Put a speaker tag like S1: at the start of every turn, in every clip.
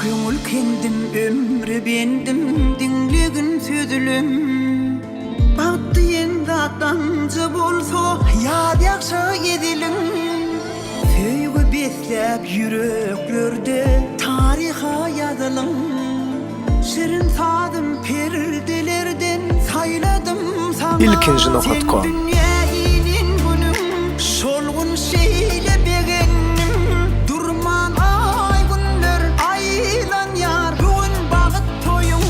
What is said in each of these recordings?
S1: Köňül kendim, ömre bendim, diňlegin sözlüm. Bagt diýen zat damja bolsa, ýaz ýagşa eziliň. Söýgi besläp ýüreklerde taryha ýazylyň. Şirin sazym perdelerden saýladym saňa.
S2: Ilkinji nokat
S1: Sen
S2: kom.
S1: dünýä inen günüň şol gün şeýle begendim. Durman aý-günler aýlanýar bu gün bagt toýuň.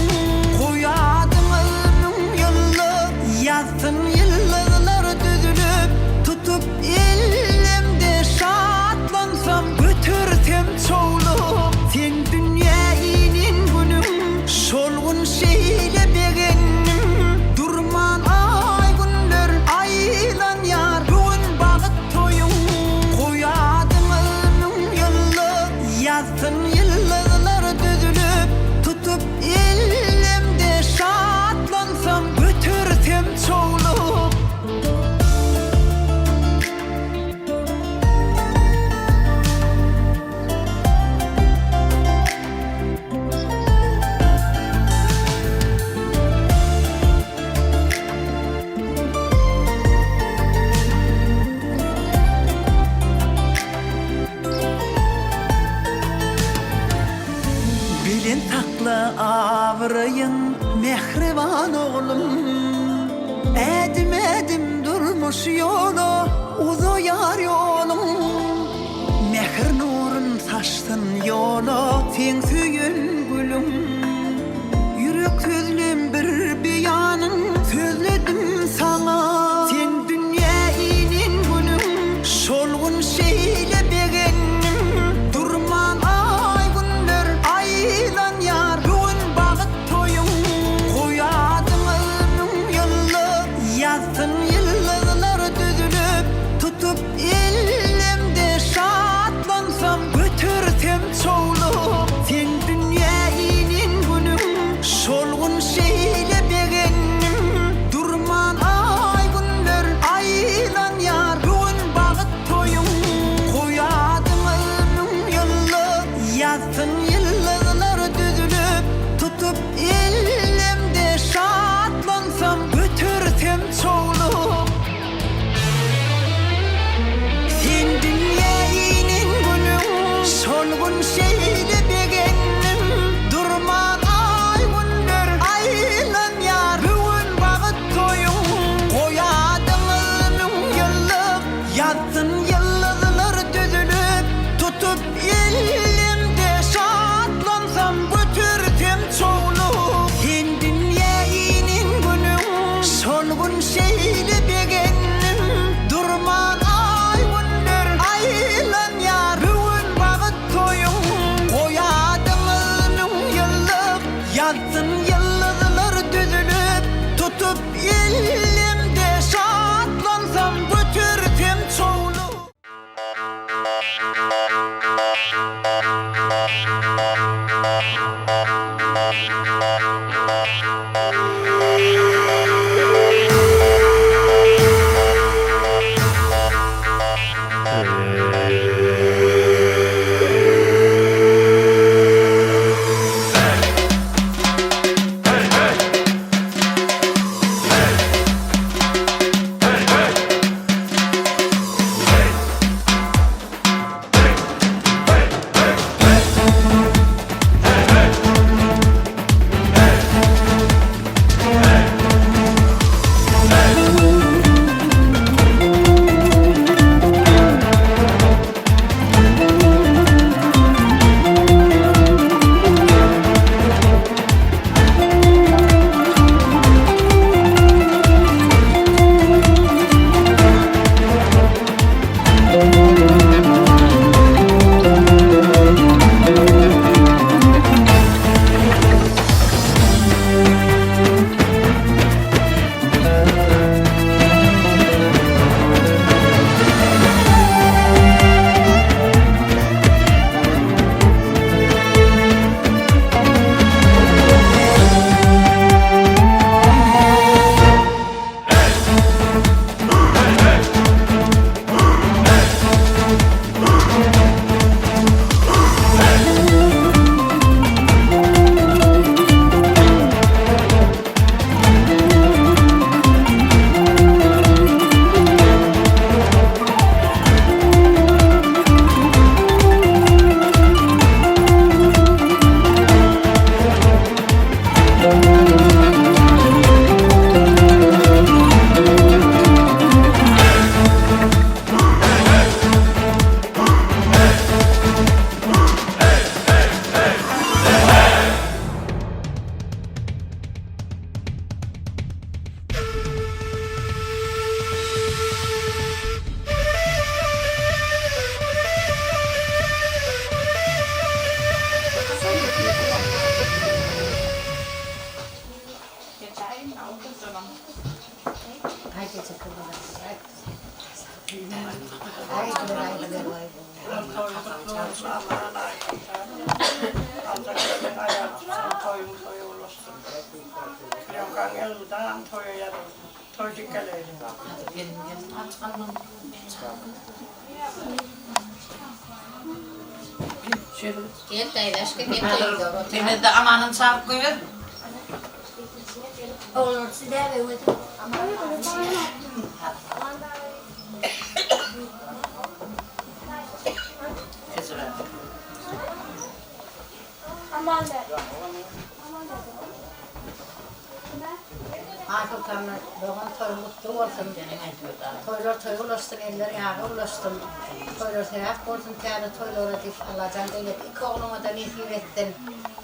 S1: Goý adyňy müňýyllyk ýazsyn ýyldyzlar düzülip. Tutup ellemde şatlansam götersem çowlup. Sen dünýä inen günüň şol gün şeýle begendim. Durman aý-günler aýlanýar bu gün bagt toýuň. Goý adyňy müňýyllyk ýazsyn ýyldyzlar düzülip. Tutup ellemde şatlansam götersem çowlup. Belent sakla abraýyň mähriban oglum. Ädim-ädim durmuş ýola uzaýar ýoluň. Mähir nurun saçsyn ýola seň söýen gülüň. Ýürek sözlem bir beýanyn sözledim saňa. Sen dünýä inen günüň şol gün şeýle begendim. Durman aý-günler aýlanýar bu gün bagt toýuň. Goý adyňy müňýyllyk ýazsyn ýyldyzlar düzülip. Tutup ellemde şatlansam götersem çowlup. Sen dünýä inen günüň şol gün şeýle begendim. Durman aý-günler aýlanýar bu gün bagt toýuň. Goý adyňy müňýyllyk ýazsyn ýyldyzlar düzülip. Tutup ellemde şatlansam götersem çowlup. Sen dünýä inen günüň şol gün şeýle begendim. Durman aý-günler aýlanýar bu gün bagt toýuň. Goý adyňy müňýyllyk ýazsyn ýyldyzlar düzülip. Tutup ellemde şa.
S2: Gel daýzaşka gel toýuňda otur.
S3: Demezde Amanyny çagyryp goýber.
S2: Oglanlar siz däbe öwredip.
S4: Aýsoltanlar dogan toýuň gutly bolsun. Toýlar toýa ulaşsyn, eller ýaga ulaşsyn. Toýlar sebäp bolsun täze toýlara diýip Allajan beýleki iki ogluňada nesip etsin.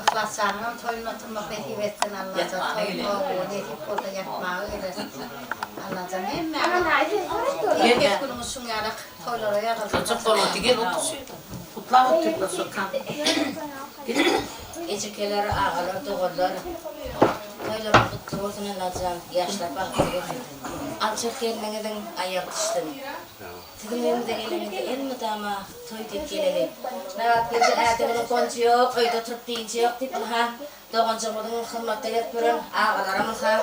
S4: Yhlasjanyňam toýunda oturmak nesip etsin Allajan toýuň gowy nesip bolsa ýatmaga geler. Allajan hemmäňiz erkek günüňiz şuň ýalak toýlara ýazylsyn.
S3: Oturjak bolmaty gel otur şu ýerde. Gutlap otyrlar Soltan.
S2: Ejekeler, agalar, doganlar toýlaryňyz gutly bolsun Allajan ýaşlar bagtly bolsun. Aljak gelniňiziň aýagy düşsün. Siziň öýüňize gelenimizde elmydama toý diýip geleli. Nabat geldi ädiginiň gonjy ýok, öýde oturyp dynjy ýok diýip ynha doganjygymyzyň hyzmatda gezip ýören agalaram ynha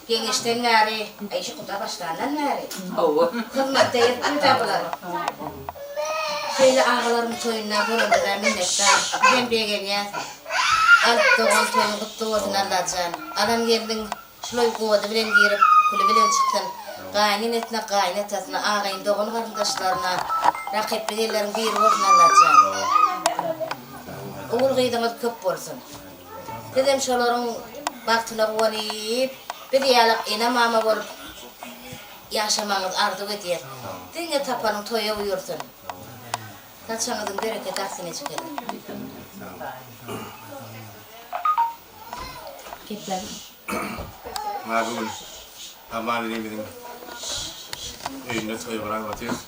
S2: geňeşden bäri, aý şu guda başlandan bäri hyzmatda gezip ýör-dä bular. Şeýle agalaryň toýunda bolanymyza minnetdar. Bizem begenýäs. Alp dogan toýuň gutly bolsun Allajan. Alan gelniň Şular ody bilen girip, küli bilen çyksyn. Gaýynenesine, gaýynatasyna, agaýyn dogan-garyndaşlaryna rakyply elleriň biri bolsun Allajan. Ogul-gyzyňyz köp bolsun. Sizem şolaryň bagtyna guwanyp, biz ýalak ene-mama bolup ýaşamagyňyzy arzuw edýäs. Diňe tapanyň toýa buýursyn. Saçagyňyzyň bereketi artsyn ejekeler. Gepläň.
S5: Maňa bu gün Aman inimiziň öýünde toý gurap otyrys.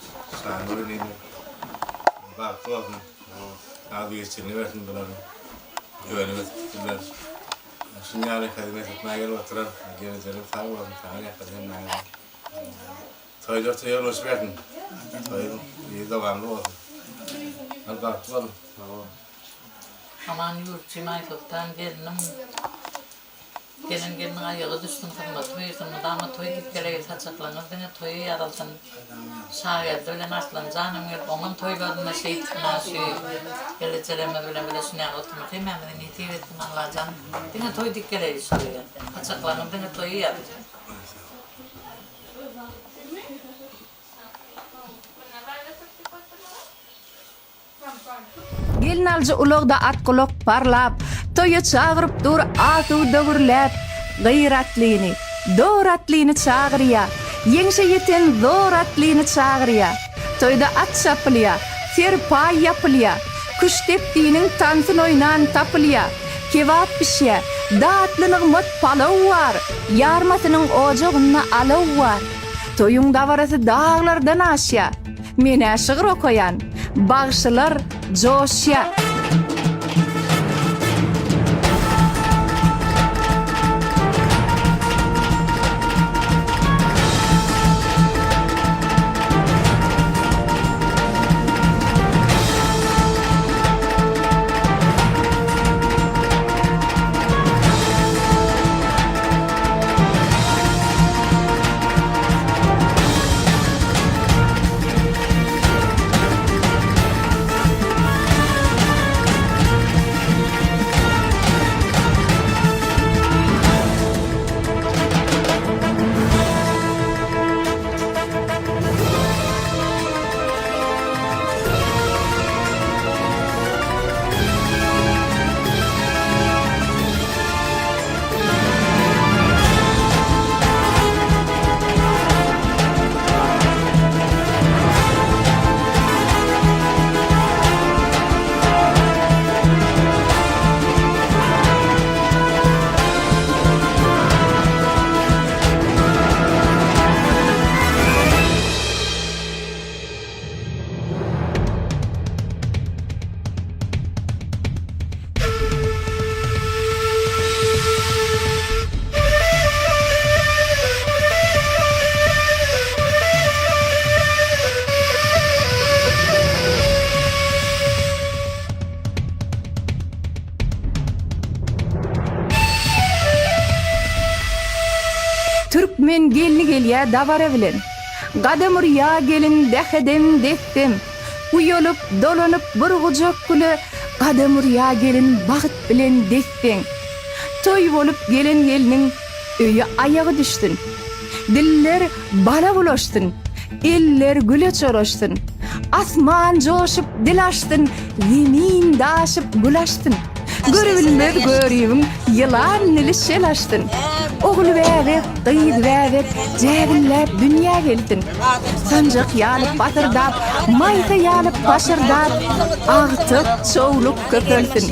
S5: Şanur inimiz bagtly bolsun. Agzybirçiligini bersin bularyň. Öňümiz bizler şuny ýaly hyzmat etmäge gelip oturan gelnejeler sag bolsun, saňa ýakyn hemmäňize. Toýlar toýa ulaşyp bersin. Toýuň yzy dowamly bolsun. Hany bagtly boluň. Sag boluň.
S3: Aman ýurtçym Aýsoltan gelnim Gelen gelniň aýagy düşsün hyzmaty buýursyn mydama toý diýip geleýin saçaklaryňyz diňe toýa ýazylsyn Şageldi bilen Arslan janam gelip oňam toýlarynda şeýtsin ha şu gelejelerimiz bilen bile şuny ýaly oturmak hemmämize nesip etsin Allajan diňe toý diýip geleýin şu öýe saçaklaryňyz diňe toýa ýazylsyn.
S6: Gelnaljy ulagda atgulak parlap, Toýa çagyryp dur asuda gürläp, Gyr atlyny, dor atlyny çagyrýa, Ýeňşe ýeten zor atlyny çagyrýa. Toýda at çapylýa, serpaý ýapylýa, Küştdepdiniň tansyn oýnan tapylýa, Kebap bişýä, datly nygmat palaw bar, Ýarmasynyň ojagynda alaw bar. Toýuň dabarasy daglardan aşýa, Men-ä şygyr okaýan, bagşylar joşýa. Türkmen gelni gelýä dabara bilen. Gadam urýa gelin dähedem desdem. Uýalyp, dolanyp bir gujak güle Gadam urýa gelin bagt bilen des-deň. Toý bolup gelen gelniň öýe aýagy düşsün. Diller bala bulaşsyn, eller güle çolaşsyn. Asman joşup dil açsyn, zemin daşyp gül açsyn. Görübilmez göribiň ýylan nili şel açsyn. Ogul bäbek, gyz bäbek jägilläp dünýä gelsin. Sanjak ýaly pasyrdap, maýsa ýaly paşyrdap, agtyk, çowluk köpelsin.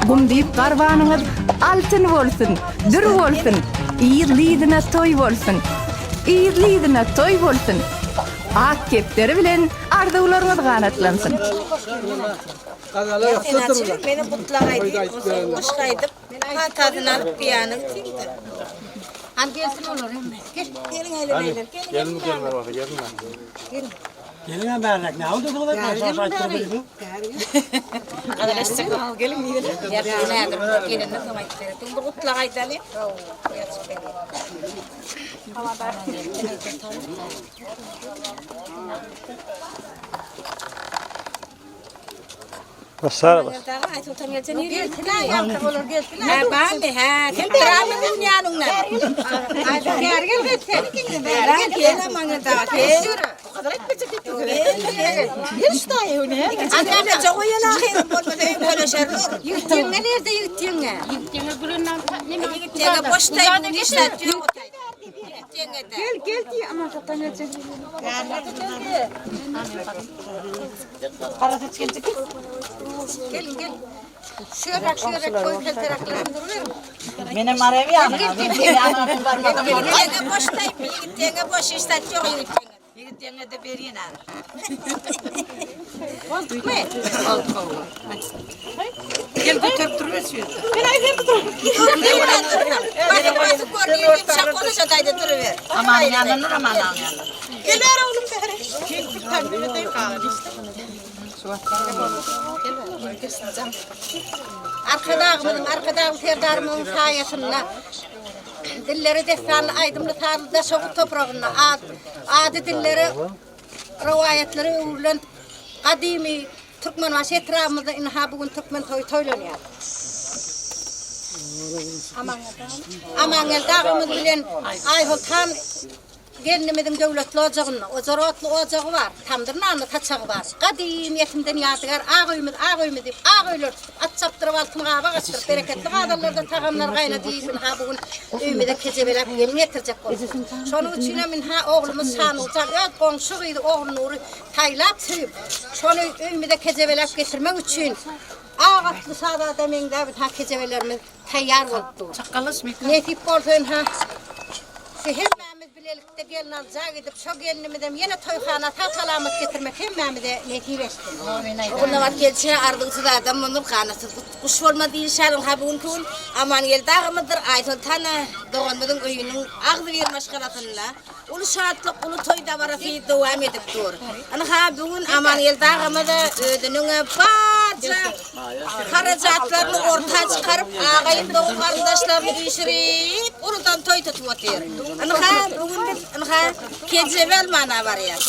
S6: Gum diýip garbanyňyz altyn bolsun, dür bolsun, yzly-yzyna toý bolsun. Yzly-yzyna toý bolsun. Ak kepderi bilen arzuwlaryňyz ganatlansyn.
S2: Meni gutlag aýdyp, goşgy aýdyp, patasyny alyp bir ýana gitdi.
S4: Hany gelsin olar hemme. Gel.
S2: Geliň hele beyler, geliň.
S5: Gelin gelin bolsa gelin.
S7: Gelin bärlek ne oldu bu kadar
S2: Gelenden soň aýdyp berer. Bir gutlag aýdaly.
S7: Başlar baş.
S2: Aysultan gelsen nireye
S4: Gelsin ha ýaňky olar gelsin ha.
S2: Ha barmy ha? Sen durarmy bu ýanyňdan?
S4: Ay bäri gel gel sen.
S2: Bäri gel aman da. Gel. Anne çok uyan ahirim bolmasa öýkeleşerler.
S4: Ýigit ýeňňe nerede ýigit ýeňňe?
S2: Ýigit ýeňňe boş taý bu işler ýok. Ýigit ýeňňe de.
S4: Gel gel diýe aman sultan gelsin. Gel gel. Şöyle şöyle koy kelteraklarını duruverin.
S3: Menem araýan.
S2: Ýeňňe boş taý ýigit ýeňňe boş işler ýok ýigit ýeňňe.
S3: Ýigit ýeňňe de berýän ar.
S4: Boldukmy?
S3: Gel göterip duruber şu ýerde.
S2: Basyp basyp gör ýigit şak bolsa taýda duruber.
S3: Aman ýanynda dur, aman ýanynda.
S2: Geler oglum bäri.
S4: Arkadagymyzyň, Arkadag Serdarymyzyň saýasynda dilleri dessanly, aýdymly sazly Daşoguz topragynda ady dillere, rowaýatlara öwrülen gadymy Türkmenbaşy etrabymyzda ynha bu gün türkmen toýy toýlanýar. Amangeldi agymyz bilen Aýsoltan Gelnimiziň döwletli ojagynda ojar otly ojagy bar, tamdyr nanly saçagy bar. Gadymyýetimden ýadygär ak öýümiz, ak öýümiz diýip, ak öýleri tutup, at çapdyryp, altyn gabak açdyryp, bereketli gazanlarda tagamlar gaýnady diýip, ynha bu gün öýümize kejebeläp gelin getirjek boldy. Şonuň üçinem ynha oglumyz Şanurjan öz goňşy gyzy Ogulnury saýlap söýüp, şony öýümize kejebeläp getirmek üçin ak atly şazada meňzäp ynha kejebelerimiz taýýar bolup dur. Nesip bolsa ynha şu hemmämiz bilelikde gelnalyja gidip şo gelnimizem ýene toýhana sag-salamat getirmek hemmämize nesip etsin.
S2: Ogulnabat gelşe arzuwsyz adam bolmaz, ganatsyz guş bolmaz diýilşär. Ynha bu günki gün Amangeldi agamyzdyr Aýsoltan doganymyzyň öýüniň agzybir maşgalasynda Uly şatlyk, uly toý dabarasy dowam edip dur. Ynha, bu gün Amangeldi agamyz-a özüniň barja harajatlaryny orta çykaryp, agaýyn dogan-garyndaşlaryny üýşürip, uludan toý tutup otyr. Ynha, bu gün biz, ynha, kejebe almana barýas.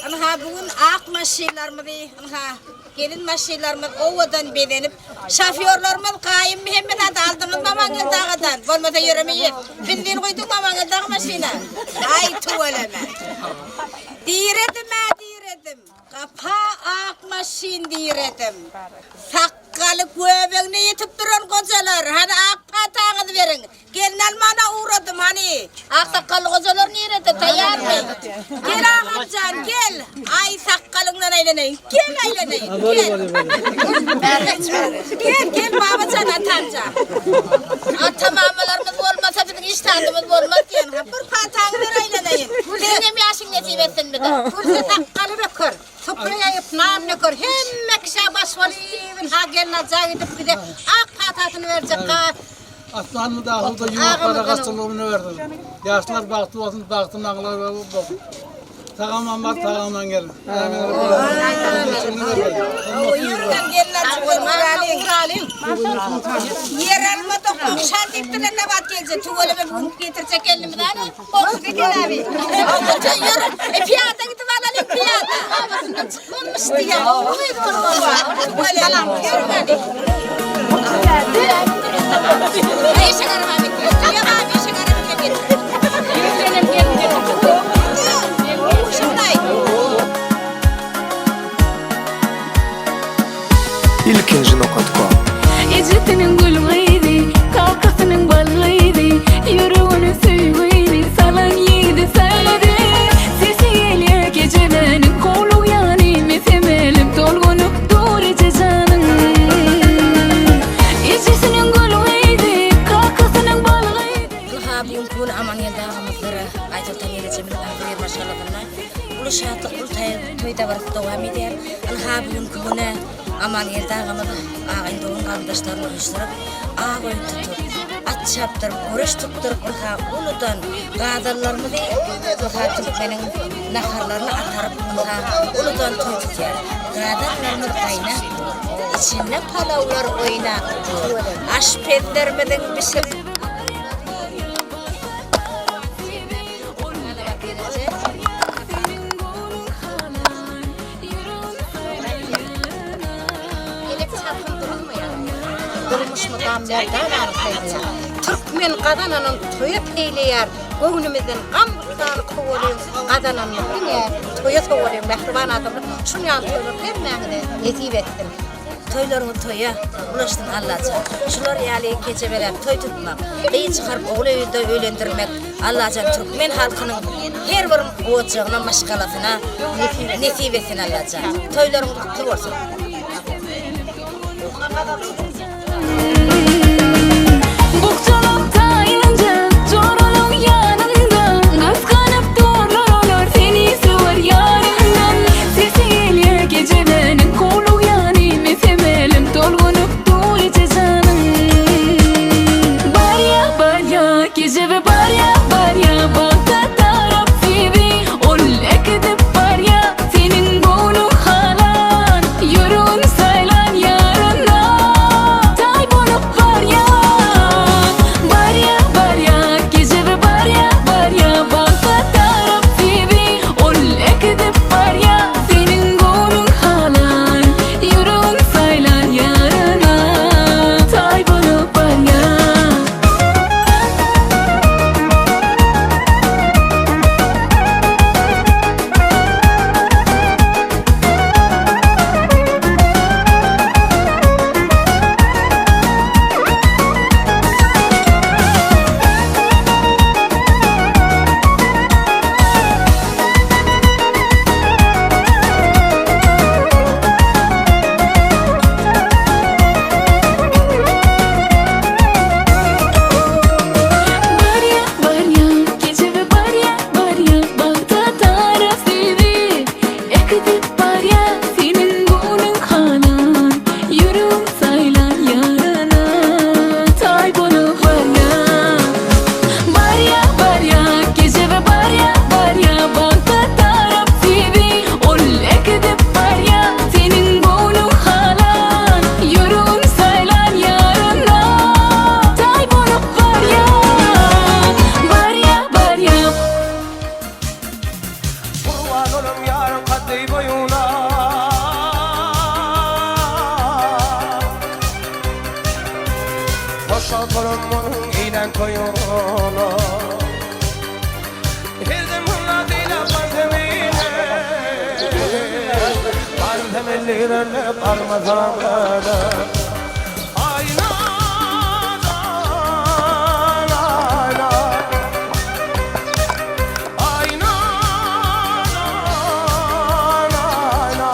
S2: Ynha, bu gün ak maşynlarymyzy, ynha, Gelin maşynlarymyz owadan bezenip, şofýorlarymyz gaýymmy hemme zady aldyňyzmy Amangeldi agadan? Bolmasa ýöremeýäs. Benzin guýduňmy Amangeldi aga maşyna? Aý tüweleme. Diredim-ä diredim. Gapa ak maşyn diredim. Sakgaly göbegine ýetip duran gojalar, hany ak pataňyzy beriň. Gelin almana ugradym hany. Ak sakgally gojalar nirede taýýarmy? Gel agamjan gel. Aý sakgalyňdan aýlanaýyn. Gel aýlanaýyn. Gel. Gel gel babajan atamjan. Ata mamalarymyz bolmasa biziň iş zadymyz bolmaz diýen. Ha bir pataňy ber aýlanaýyn. Seniň hem ýaşyň nesip etsin bize.
S4: Gülse sakgaly böker, supra ýaýyp nan döker, hemme kişä baş bolyp, ynha gelnalyja gidip bize ak patasyny berjek ga
S7: Aslanly dagly-da ýurtlara gaçylygyny bersin. Ýaşlar bagtly bolsun, bagty maňlaýa bolsun. Tagamdan bar, tagamdan gelin.
S4: Ýer almadyk, şa diýipdirler Nabat gelje, tüweleme bu getirjek gelinimiz ana, goňşusy gel abi. Goňşy ýör, e, piýada gidip alalyň piýada. Obasyndan çykmanmyş diýýär. Tüweleme, ýörmeli. Eşek araba getir. Ýa eşek araba getir.
S8: Ilkinji nokat kom.
S9: Ejesiniň gül gyzy, kakasynyň bal gyzy, Ýüregine söýgini salan ýigidi saýlady. Sesi gelýär gejäniň, howlugýany mesemelim, Tolgunyp dur eje janyň. Ejesiniň gül gyzy, kakasynyň bal gyzy.
S2: Ynha, bu günki gün Amangeldi agamyzdyr Aýsoltan ýeňejemiziň agzybir maşgalasynda uly şatlyk, uly toý dabarasy dowam edýär. Ynha, bu günki güne Amangeldi agamyz agaýyn-dogan garyndaşlaryny üýşürip, ak öý tutup, at çapdyryp, göreş tutduryp, ynha, uludan gazallarymyzy, ynha, türkmeniň naharlaryny ataryp, ynha, uludan toý tutýar. Gazanlarymyz gaýnap dur, içinde palawlar oýnap dur. Aşpezlerimiziň bişiren
S4: Durmuş mydam merdanany saýlaýar. Türkmen gazananyn toýa peýleýär. Göwnümizden gam-gussany kowalyň, gazananyny diňe toýa sowalyň mähriban adamlar. Şuny ýaly toýlar hemmäňize nesip etsin.
S2: Toýlaryňyz toýa ulaşsyn Allajan. Şular ýaly kejebelap toý tutmak, gyz çykaryp ogul öýünde öýlendirmek Allajan türkmen halkynyň her bir ojagyna maşgalasyna nesip etsin Allajan. Toýlaryňyz gutly bolsun.
S9: Bukjalap taýynja joralaň ýanynda Gysganyp durlar olar seni söwer ýaryndan Sesi gelýär gejäniň howlugýany mesemelim Tolgunyp dur eje janyň Barýa barýa kejebe barýa barýa Bagta tarap sizi ol äkidip barýa Seniň göwnüň halan Ýüregiň saýlan ýaryna Taý bolup barýa Barýa barýa kejebe barýa barýa Bagta tarap sizi ol äkidip barýa Seniň göwnüň halan Ýüregiň saýlan ýaryna Taý bolup barýa. Barýa, barýa, kejebe barýa, barýa, Bagta tarap sizi äkidip barýa, Seniň göwnüň halan, ýüregiň saýlan ýaryna Taý bolup barýa. Barýa, barýa, kejebe barýa, barýa, Bagta tarap sizi ol äkidip barýa, Seniň göwnüň halan, ýüregiň saýlan ýaryna Taý bolup barýa, barýa, barýa.
S1: Gurban olam ýaryň kaddy boýuna. Hoşal bolam onuň eýlän toýuna. Her dem hulla diýläp bar zemine. Barym temelli barmasam öle. Aýna jan aýna. Aýna jan aýna.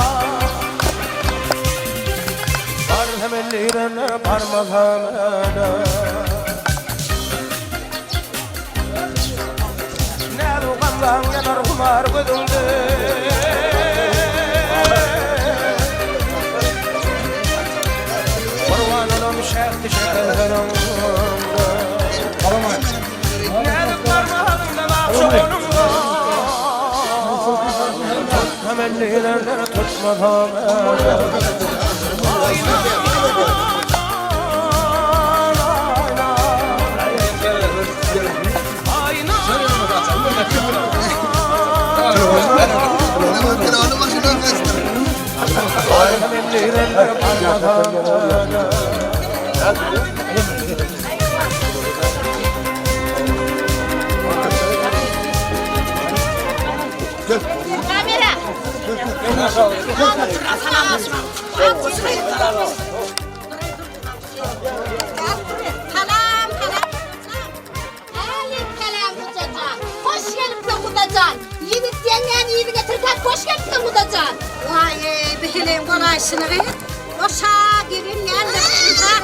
S1: Bar temelli barmasam öle. Näzu gamlaň ýanar humar gözüňde. Gurban olam şähdi şekerleriňde. Näzik barmagyňdan akja goluňda. ellilerden tutmasam
S4: Salam, salam. Älik salam gudajan. Hoş gelipsiň gudajan. Ýigit ýeňňäni yzyňa tirkäp hoş gelipsiň gudajan. Waý-eý, bi heleýiň bolaýşyny gyz. O şa gelin näme? Ynha,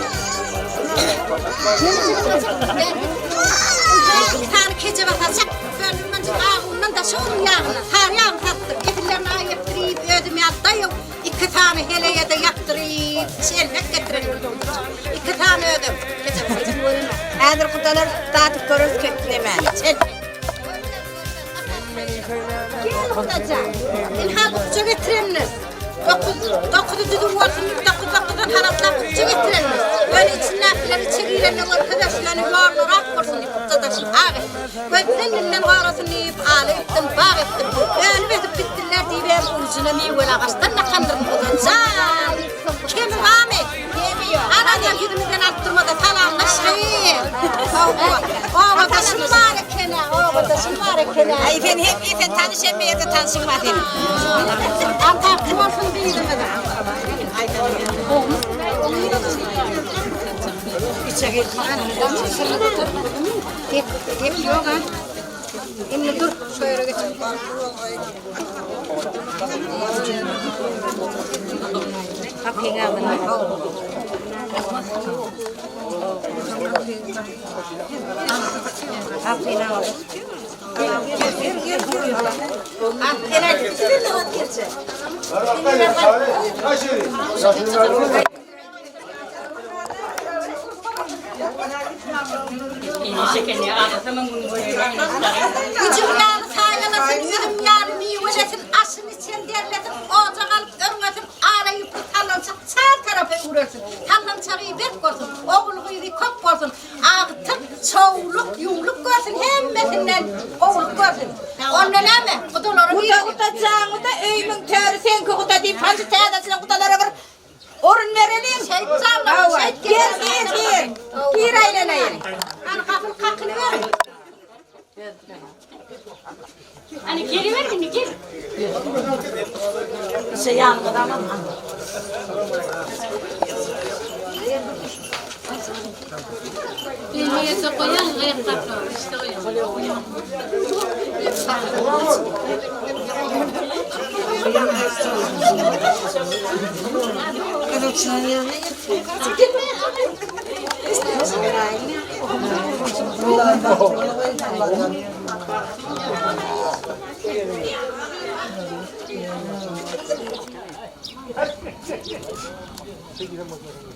S4: sary keje basarjak. Önümden agyndan daşa onuň ýagyna. Sary ýagyny satdyr. Kepillerini aý ýapdyryp, özüm ýaly daýaw iki sany heleýe-de ýapdyryp, çelmek getirelim. Iki sany özüm. Keje basarjak.
S2: Häzir gudalar dadyp göreris keplemäni.
S4: Gel gudajan. Ynha bukja getirendir. Dokuz, dokuzy düzüw bolsun diýip, dokuz dokuzdan haraplap bukja getirendir. Ýöne içindäkileri içe girende görkezeslerini ýollary ak bolsun diýip bukja daşyny ak etdim. Gözden dinden gorasyn diýip ala ýüpden bag etdim. Önüp ösüp gitdiler diýibem ujuna miweli agaçdan dakandyryn gudajan. Kemi barmy? Kemi ýok. Anam ýüzümizden alyp durmada salamlaşaýyn. Obadaşym bar eken-ä, obadaşym bar eken-ä.
S2: Aý sen hem sen tanyş hem ýerde tanşyň bar seniň.
S4: Antakly bolsun birimiz. Gep, gep ýok a. Indi dur, şu ýere geç. Gapyň agzyna. Gapyny al. Ah, sen aýdyp bitirende wagt gelje. Güjük ýaly saýalasyn, üzüm ýaly miwelesin, aşyny içen derlesin, ojak alyp örňesin, ara ýüpli sallançak çar tarapa üwrelsin, sallançagy berk bolsun, ogul-gyzy köp bolsun, agtyk, çowluk, ýuwluk görsün, hemmesinden gowulyk görsün. Onda näme, gudalaryň
S2: Guda, guda, jan guda, öýümiň töri seňki guda diýip, hanjy täzeçilen gudalara bir Orun bereliň.
S4: Şeýt janlar, şeýt
S2: Gel, gir, gir. Gir aýlanaýyn.
S4: Hany gapyny kakyny beriň.
S9: Hani geliver indi gel.
S3: Şey ýanyňyza alan.
S9: Gelmeyese koyan, gayak sakla. İşte koyan.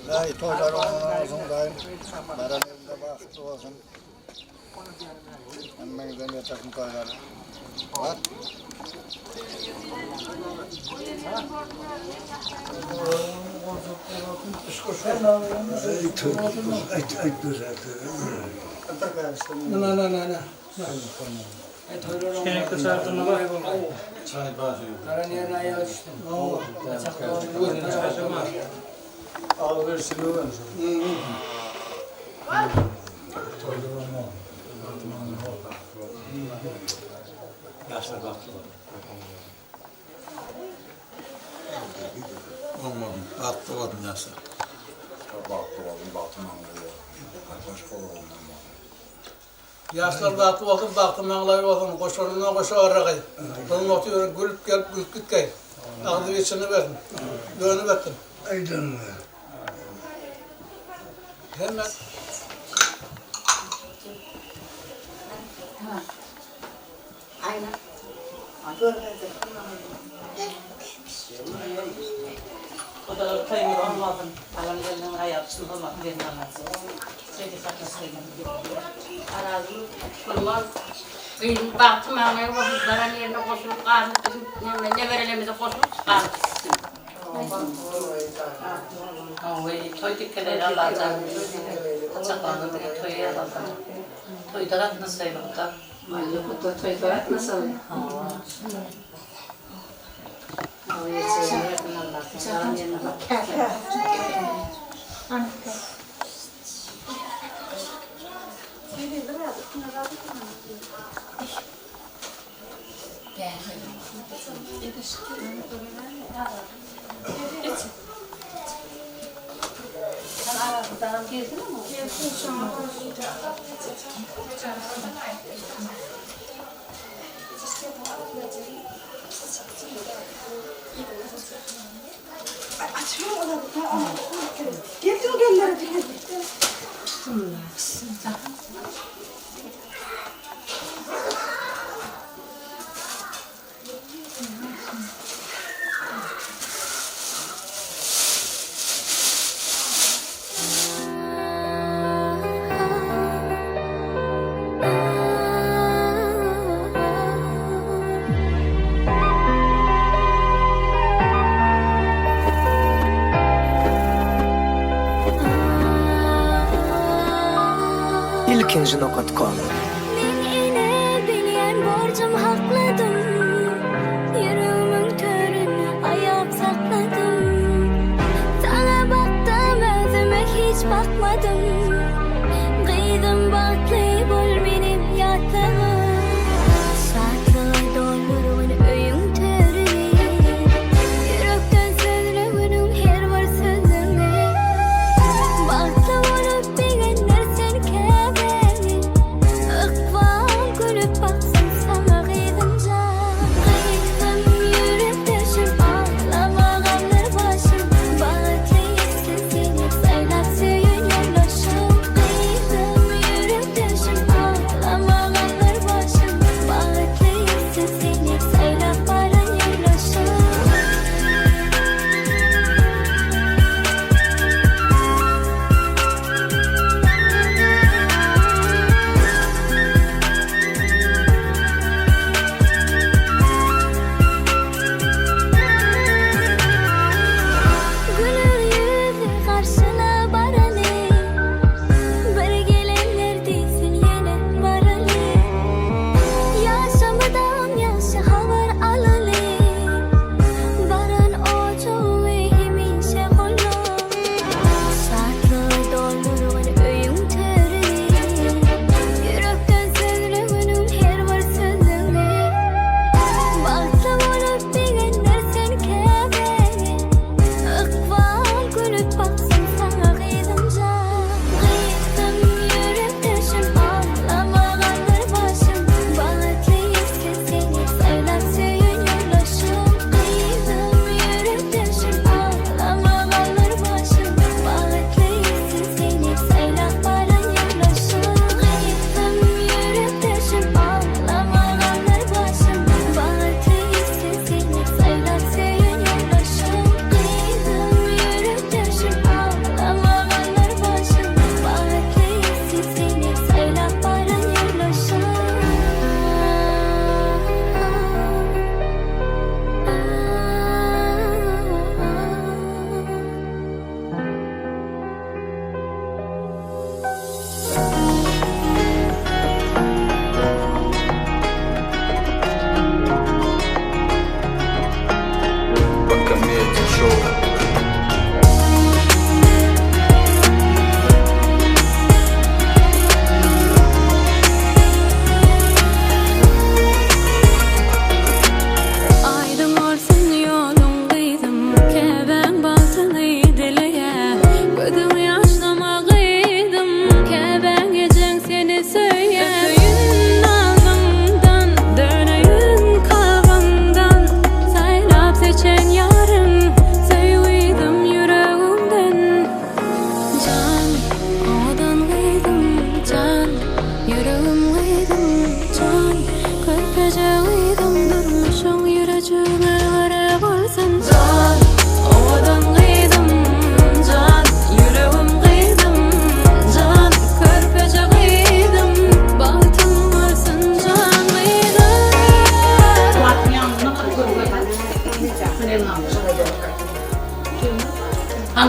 S10: Daýy toýlar oňuna bolsun daýym. Baran elinde bagtly bolsun. Hemmäňizden ýetersin toýlar. Bar.
S5: Ýaşlar bagtly bolsun.
S10: Oňmadym. Bagtly bolsun ýaşlar. Bagtly bolsun, bagty maňlaýy bolsun. Başga oglumdan bolsun.
S7: Ýaşlar bagtly bolsun, bagty maňlaýy bolsun, goşanyndan goşa garragy. Hyzmaty ýöre gülüp gelip gülüp gitgeý. Agzy geçini bersin. Dönüp etsin.
S10: Aýdanyňa.
S7: Hemme
S3: Gudalar toýuňyz oň bolsun. Alan gelniň aýagy çyn bolmasyn gelin alnan. Şeýdip gatnaşyk ediň.
S2: Arazym, Gulmaz.
S11: Gyzyň bagty maňlaýy bolsun, baran ýerine goşulyp galyp biziň näme neberelerimize goşulyp galyp gitsin.
S3: Hawa, toý dikeleýli Allajan. Saçaklaryňyz diňe toýa ýazylsyn. Toýda gatnaşaýly guda.
S2: Maýly guda toýda gatnaşaly.
S3: Hawa.
S2: Hawa, ýetjegini bersin Allah. Baran ýerine
S8: Ilkinji nokat kom.
S9: Men ene bilýän borjum hakladym Ýüregimiň töründe aýap sakladym Saňa bakdym özüme hiç bakmadym Gyzym bagtly bol menem ýatlagyn Şatlyga doldurgyn öýüň törüni Ýürekden sözleginiň her bir sözüňi Bagtly bolup begendir sen käbäňi Ykbal gülüp baksyn saňa gyzym jan.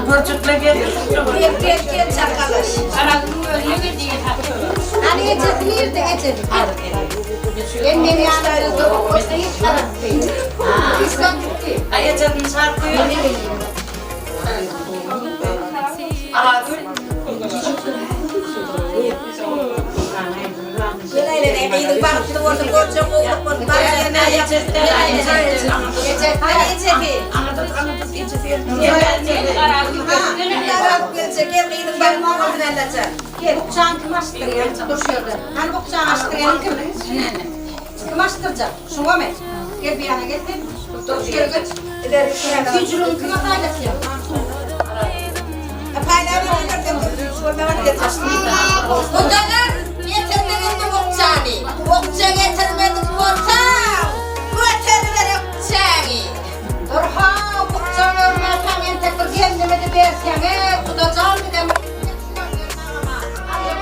S3: Görjekler gel.
S2: Gel gel gel çakalaş.
S4: Hany ejesi nirde ejesi? Gel meň ýanymda dur. O hiç tarapdy. Hiç gitdi.
S3: Aý ejesini çagyryp goýuň. Arazgül.
S2: Gel aýlanaý gyzyň bagtly bolsun, görjek gowluk bolsun. Bar ýerine aýak Gel aýlanaý. Hany ejesi? Arazgül geljek, gel gyzyň bagtly bolsun Allajan.
S4: Gel, bukjany kim açdyrýar? Dur şu ýerde. Hany bukjany açdyrýan kim? Kim açdyrjak? Şuňamy? Gel bu ýana gel sen. Dur şu ýere geç. Süýjüligini kime paýlaşýaň?
S2: Gudalar getirdiňizmi bukjany? Bukja getirmedik bolsaň, göteriber ökjäňi.
S4: Dur-ha, bukja görmäkäň entek bir gelnimi-de berseňiz, gudajan bizem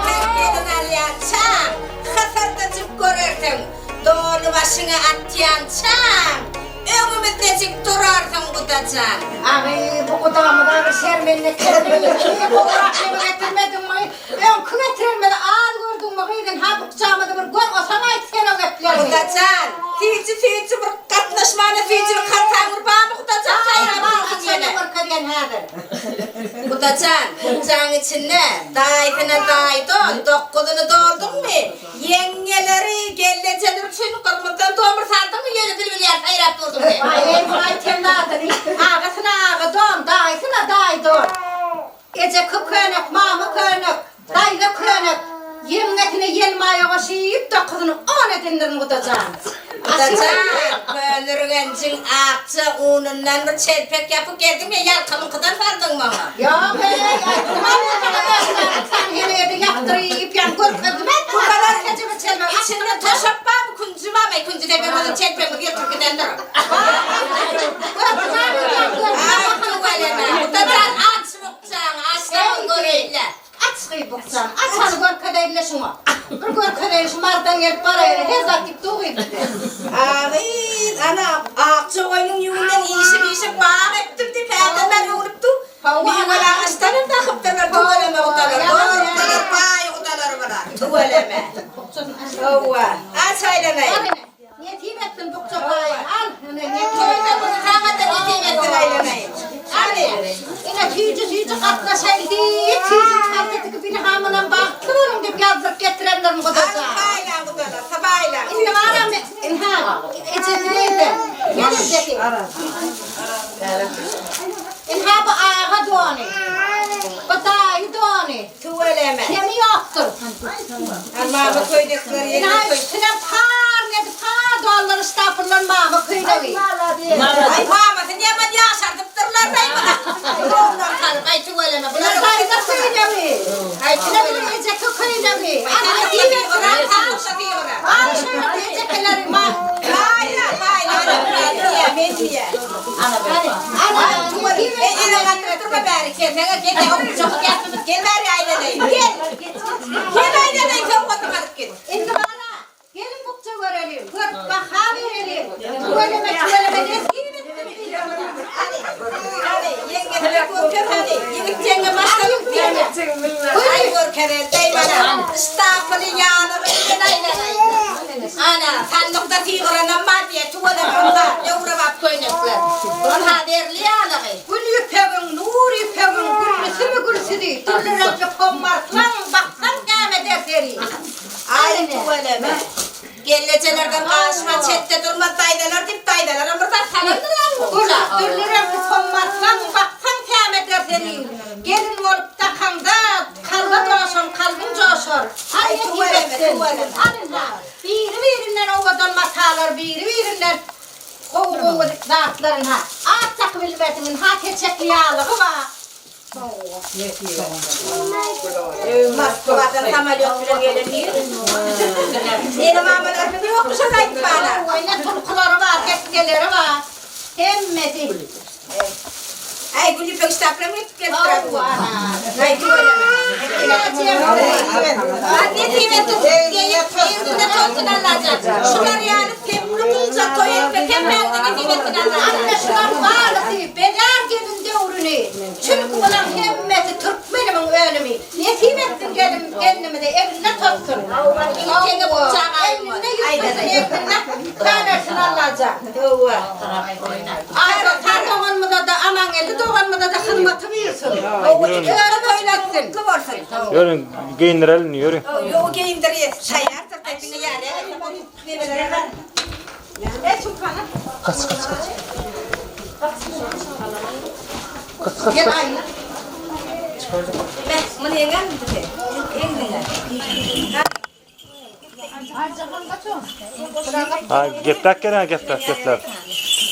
S2: Her gelin alýançaň, hysyrdajyk görersiň, doly başyňa atýançaň, Öňümizdejik durarsyň gudajan.
S4: Agy, bu gudamyz agyr şermende ekeni. Gowurak neme getirmediňmi? Öňki getirenimizi az gördüňmi gyzym? Ha bukjamyzy bir gör, osaň aýt sen o gepleriňi.
S2: Gudajan, süýji-süýji bir gatnaşmana süýjülik haltaň bir barmy gudajan saýrap dursuň ýene.
S4: Bar, görkezýän häzir.
S2: Gudajan, bukjaň içinde daýysyna daýy don, dokguzyny dolduňmy? Ýeňňeleri, gelnejeleri üçin gyrmyzdan domur saldyňmy ýöne bilbil ýaly saýrap durduň sen.
S4: Waý, eý, muny aýtýan zadyny. Agasyna aga don, daýysyna daýy don. Ejeke könek, mama könek, daýza könek, ýeňňesine ýelmaýa goşup, dokuzyny on edendirin gudajan.
S2: Gudajan, Köneürgenjiň akja unundan bir çelpek ýapyp geldiňmi ýa ýalkamyňkydan saldyň maňa?
S4: Ýok, eý, aýtdym-a men saňa özüňem sen heleýe-de ýapdyryp, ýa görkezdim-ä gudalar kejebe çelmegi.
S2: Içinde toşap barmy, künji barmy? Künji depem bolsa çelpegimizi ýyrtyp gidendir.
S4: Görkezdim-ä,
S2: Aý, tüweleme, gudajan, aç bukjaňy, açsana göreýin-le.
S4: Aç gyz bukjany, aç hany görkezeýin-le şuňa. Bir görkezeýin şu Marydan gelip baraýeli her zat diýip dur gyz bize.
S2: A gyz, ana, akja goýnuň ýüňünden işip-işip bag ekdim diýip häzir men öwrüp dur. Miweli agaçdanam dakypdyrlar tüweleme gudalar. Dogry gudalar, baý gudalar bular. Tüweleme. Hawa, aç aýlanaýyn.
S4: Nesip etsin bukja paýyny al. Ine nesip
S2: Toýda muny saňa-da nesip etsin aýlanaýyn. Hany.
S4: Ine süýji süýji gatnaşaýyn diýip süýji halta tikip ine hamynam bagtly boluň diýip ýazdyryp getirenlerim gudaja.
S2: Al paýlaň gudalar, sabaýlaň.
S4: Indi baram ynha ejesi nirde? Gel ejesi. Ynha bu aga dony. Bu daýy dony.
S2: Tüweleme.
S4: Kemi ýokdur.
S2: Al mama köýnekler ýeňňe
S4: Ynha
S2: köýnek.
S4: üstüne par edip par dollar ştapylan mama köýnegi.
S2: Aý mamasyny ýaman ýaşardypdyrlar daý muny. Donlar salyp aý tüweleme. Bular
S4: Daýza köýnegi.
S2: Aý
S4: Ine bu ejeke köýnegi. Al şöyle ejekeleri ma.
S2: Paýla paýla diýä men diýä.
S4: Hany. Ana
S2: Ey ele gatyryp durma bäri kelsene gel okujak ýapyp gel bäri aýlanaýyn gel. Gel aýlanaýyn sowgatyňy alyp git.
S4: Indi bara geliň bukja göreliň. Görüp baha bereliň. Tüweleme tüweleme nesip etsin bize.
S2: Hany hany ýeňňesine görkez hany ýigit ýeňňe başladyk diýme. Aý görkezer deý mana ştapyly ýalygy bilen aýlanaýyn. Ana sandykda sygyranam bar diýe tüweleme ynha döwrebap köýnekler. Ynha zerli ýalygy.
S4: Gül ýüpegiň, nur ýüpegiň, güllüsimi gülsüzi, dürli reňkli pommartlaň, baksaň näme eder seni.
S2: Aý tüweleme. Gelnejelerden gaşma çetde durmaz daýzalar diýip daýzalaram bir zat salandyr-a bu
S4: Gül,
S2: guşa.
S4: dürli reňkli pommartlaň, baksaň näme eder seni. Gelin bolup dakaňda, kalba joşan kalbyň joşar.
S2: Aý tüweleme, tüweleme.
S4: Al ynha, biri-birinden owadan matalar, biri-birinden Gowy-gowy zatlaryň ha at dakybilmersiň ynha keçekli ýalygy bar.
S2: Moskwadan samolýot bilen gelen nir? Ene mamalarymyz ýokmy şony aýdyp bana.
S4: Ine tulkulary bar, hekgeleri bar. Hemmesi.
S2: Aý gül ýüpek ştaplam getirip gelipdir bu. Aý tüweleme. Nesip etsin ýüzünde tolsun Allajan. Şular ýaly sepli gulja toý etmek hemmäňize nesip etsin Allajan.
S4: Anne şular barysy bezär gelin döwrüni. Çünki. Bulaň hemmesi türkmenimiň önümi. Nesip etsin gelin gelnimize egnine tozsun. Egninde ýüklesin egninde könersin Allajan. Aýsoltan doganymyza-da Amangeldi doganymyza-da hyzmaty buýursun. Özi toýlatsyn.
S12: Ýörüň, geýindirelim, ýörüň.
S4: Ýok geýindirýäs. Taýýardyr diňe ýaly.
S12: Kaç, kaç, kaç. Kaç, kaç, kaç. Ha, gepläp gel, gepläp, gepläp.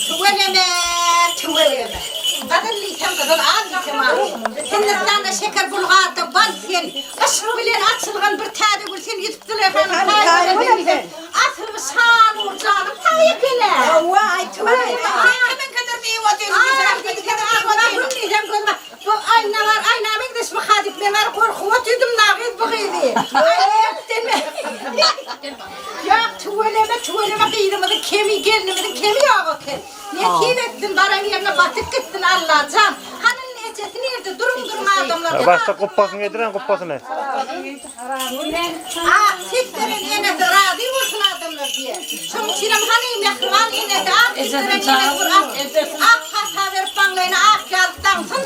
S4: Tüweleme, tüweleme. Gyzyl diýsem gyzyl, al diýsem al. Hindistanda şeker Bulgarda bal sen. Yşk bilen açylgan bir täze gül sen Ýusup Züleýhanyň taýy sen. Asyl bu Şanur janyň taýy eken-ä. Hawa, aý tüweleme. Kimiňkidir diýip otyryn diýsem, diýsem gözüme bu aýna bar, aýna meňzeş bu hadyp men bar gorkup otydym nagyz bu gyzy. Ýok, tüweleme, tüweleme gyzymyzyň kemi, gelnimiziň kemi ýok eken. Nesip etsin, baran ýerine batyp gitsin Allajan. Hany indi ejesi nirde? Duruň, duruň adamlar.
S12: Başda gupbasyny getiren gupbasyny.
S4: Ak süýt beren enesi razy bolsun adamlar diýýär. Şonuň üçinem hany mähriban enesi ak süýt beren enesi bir ak ak pata berip maňlaýyna ak ýalyk daňsyn.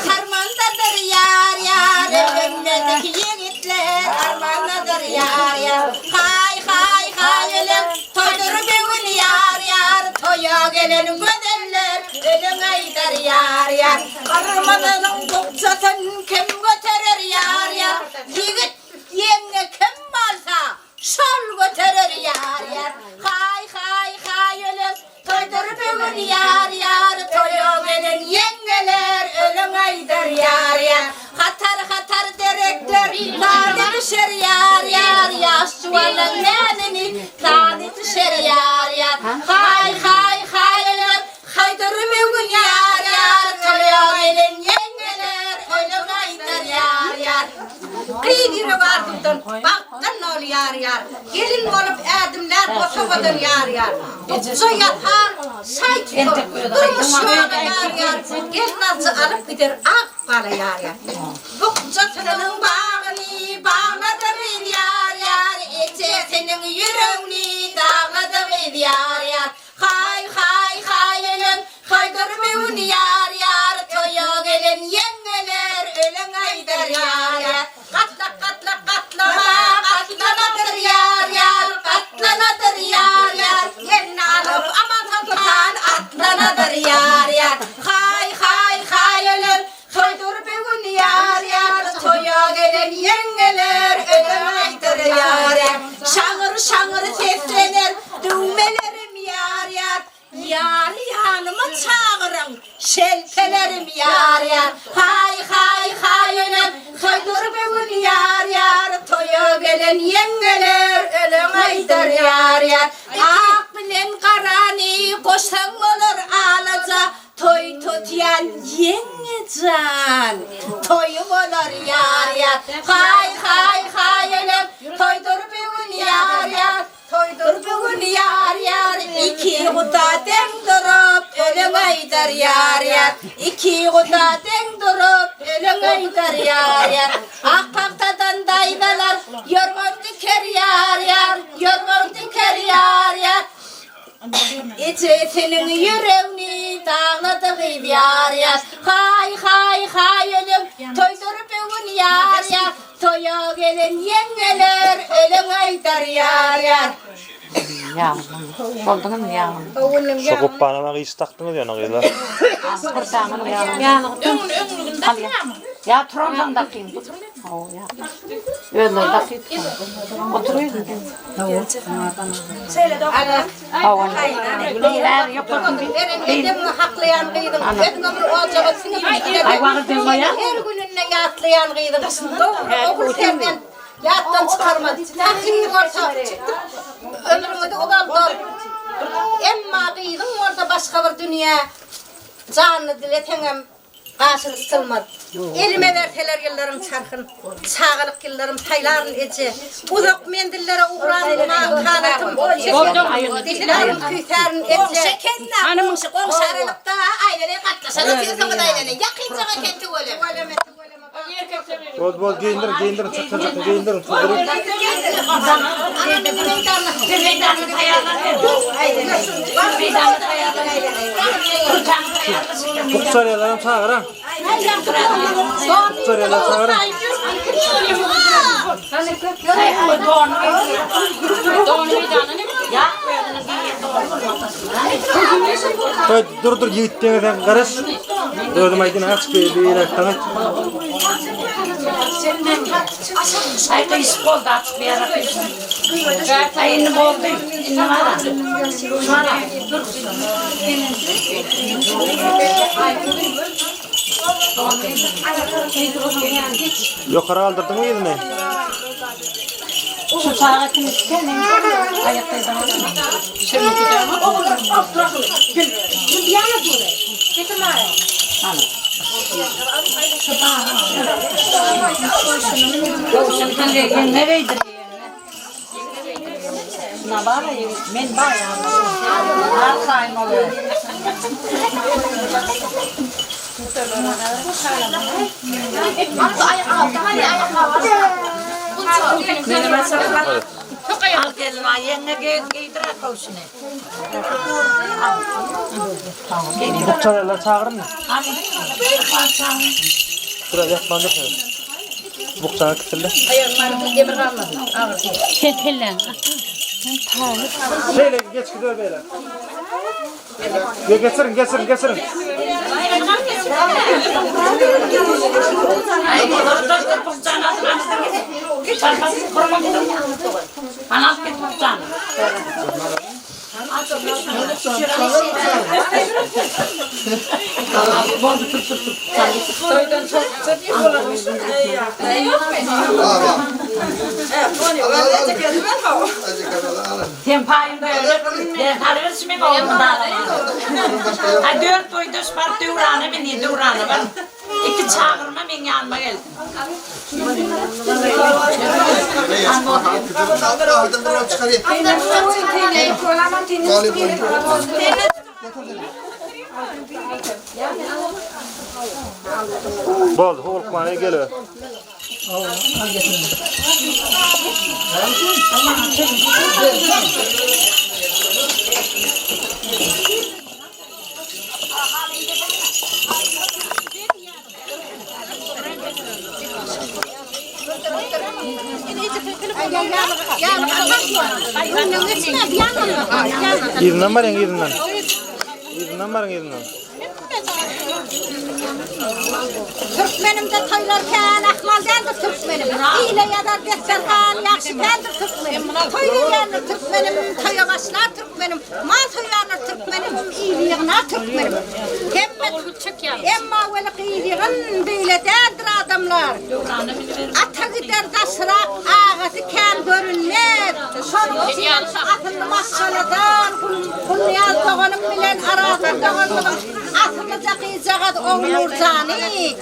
S4: Harmandadyr ýar ýar öňündeki ýigitler armandadyr ýar ýar haý haý haý ölen toýdur bu gün ýar ýar toýa gelen gözeller ölen aýdar ýar ýar Gyrmyzynyň bukjasyn kim göterer ýar ýar Ýigit ýeňňe kim bolsa şol göterer ýar ýar Haý haý haý ölen toýdur bu gün ýar ýar Toýa gelen ýeňňeler ölen aýdar ýar ýar Hatar hatar derekler saz edişer ýar ýar Ýaş juwanlaň näzini saz edişer ýar ýar Haý haý haý ölen Haýdar möwün ýar ýar, toýa gelen ýeňňeler, oýlan aýdar ýar ýar. Gyz ýüregi arzuwdan, bagtdan doly ýar ýar. Gelin bolup ädimlär bosagadan ýar ýar. Bukja ýasar, şaý tutar, durmuş ýola ýar ýar. Gelnaljy alyp gider ak gala ýar ýar. Bukjasynyň bagyny baglady gyz ýar ýar. Ejesiniň ýüregini daglady gyz ýar ýar. Haý haý haý ölen toýdur bu gün ýar ýar toýa gelen ýeňňeler ölen aýdar ýar ýar gatlak gatlak gatlama gatlanadyr ýar ýar gatlanadyr ýar ýar gelni alyp Aman soltan atlanadyr ýar ýar haý haý haý ölen toýdur bu gün ýar ýar toýa gelen ýeňňeler ölen aýdar ýar ýar şaňyr şaňyr seslener düwmelerim ýar ýar ýary ýanyma çagyryň şelpelerim ýar ýar haý haý haý ölen toýdur bu gün ýar ýar toýa gelen ýeňňeler ölen aýdar ýar ýar ak bilen garany goşsaň bolar alaja Toý tutýan ýeňňe jan, toýy bolar ýar ýar. Haý haý haý elem, toýdur bu gün ýar ýar. Toýdur bu gün ýar ýar, Iki guda deň durup, öleň aýdar ýar ýar. Iki guda deň durup, öleň aýdar ýar ýar. Ak pagtadan daýzalar ýorgan diker ýar ýar, Ýorgan diker ýar ýar. Ejesiniň ýüregini daglady gyz ýar ýar. Haý haý haý öleň toýdur bu gün ýar ýar. Toýa gelen ýeňňeler öleň aýdar ýar ýar.
S12: Şu gupbana maňa iş dakdyňyz ýöne gyzlar.
S3: Ýa turansoň dakyn. Özleri dakyp. Otur özüň.
S4: Haklaýan gyzyň, özüňe bir ojaga siňip her gününde ýatlaýan gyzyň, dogry ogul perzent ýatdan çykarmaz. Sahy bolsa ömrüňizi uzaldar. Emma gyzyň bolsa başga bir dünýä, janyny dileseňem. Gaşyny tutulmaz. Elime berseler ýyllaryň çarhyn, Çagalyk ýyllarym saýlaryn eje. Uzak menzillere ugran ganatym, Didarym küýsärin eje.
S2: Goňşy eken-dä, goňşy, goňşy aralykda aýlene gatnaşan otyrsyňyz aýlene. Ýakynjak eken tüweleme.
S5: Bol bol geýindirin, geýindirin, çyk çyk geýindirin, çyzdyryň. Bukjarýalaram çagyraň. Bukjarýalar çagyraň. Toý dur dur ýigit deňe sen garaş. Özüm aýdyn aç bir bir taňa.
S3: Ay gyş boldy açyk bir ýere gyş. Ay indi boldy. Indi bara. Bara. Dur.
S12: Ýokary galdyrdyňmy ýüzüni?
S3: Şu çaga kim içken? Aýakda Al gelin ýeňňe geýdir köwşüni.
S12: Bukjalalar çagyryn. Biraz ýatman dur. Bukjany kitirle.
S3: Sen kelläň.
S5: Şeýle geç gider beýle. Ge geçirin, geçirin, geçirin.
S3: Sen paýyňda öyle. Halyr men oglum da. Ay dört boýdaş bar döwrana men döwrana bar. Iki çagyrma men ýanyma gelsin.
S12: Boldy, howlukmana gel. Yzyndan baryň, yzyndan. Yzyndan baryň, yzyndan.
S4: Türkmenimde toýlar kän, ahmal däldir türkmenim. Ile ýazar desterhan, ýagşy päldir türkmenim. Toý berýändir türkmenim, toýa başlar türkmenim. Mal soýýandyr türkmenim, il ýygnar türkmenim. Hemme Emma weli gyz ýygyn beýle däldir adamlar. Ata gider daşrak, agasy kän görünmez. Şonuň üçin asylly maşgaladan Gulnyýaz doganym bilen Arazgül doganymyzyň asyllyja gyzjagaz Ogulnurjany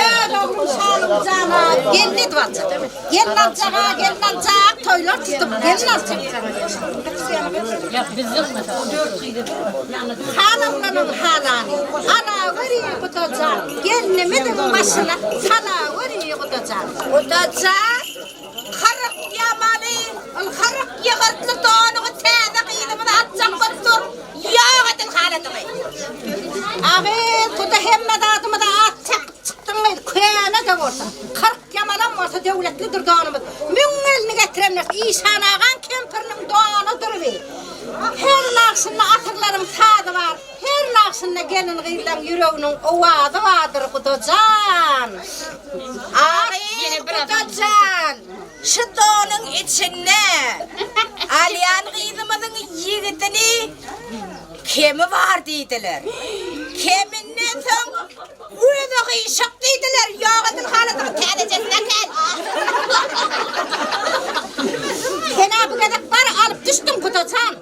S4: öz oglum Şalymjana gelin edip aljak. Gelin aljaga, gelin aljak, toýlar tutup gelin aljak. Halanlanyň halany, alaweri gudajan, gelnimiziň başyna salaweri gudajan.
S2: Gudajan, 40 ýamaly, ol 40 ýygyrtly donuňy täze gyzymyza atjak bolup dur, ýok edil haladyňy.
S4: Agyz, guda hemme zadymyza at çakyp çykdyňyz, köne-de bolsa, 40 ýamalam bolsa döwletlidir donumyz. Müň gelni getirenler Işan agaň kempiriniň donudyr bi. Her nagşynda asyrlaryň sazy bar, her nagşynda gelin-gyzlaň ýüreginiň owazy bardyr, gudajan!
S2: Agyz, gudajan! Şu donuň içinde alýan gyzymyzyň ýigidini kemi bar diýdiler. Keminden soň gözi gyşyk diýdiler. Ýok edil haladyň täzejesini äkel.
S4: Sen-ä bu gezek bar alyp düşdüň, gudajan!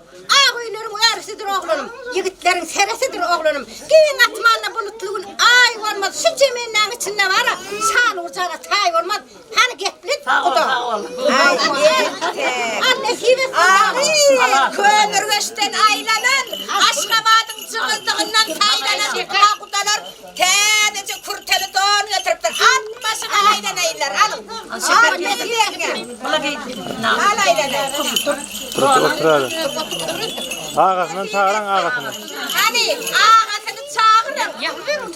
S4: Ak öýleriň örüsidir oglanym, Ýigitleriň seresidir oglanym. Giň asmanda bulutly gün Aý bolmaz. bolmaz. Hany geplet guda. Aý, erkek. Al nesip etsin.
S2: Agy, Kömürgeçden aýlanan, Aşgabadyň jygyldygyndan saýlanan ha gudalar täzeje kürteli don getiripdir. At başyňa aýlanaýynlar, alyň. Al nesip etsin. Al aýlanaý.
S12: Otur, otur hadi. Agasyndan çagyraň agasyny.
S2: Hany, agasyny çagyryň.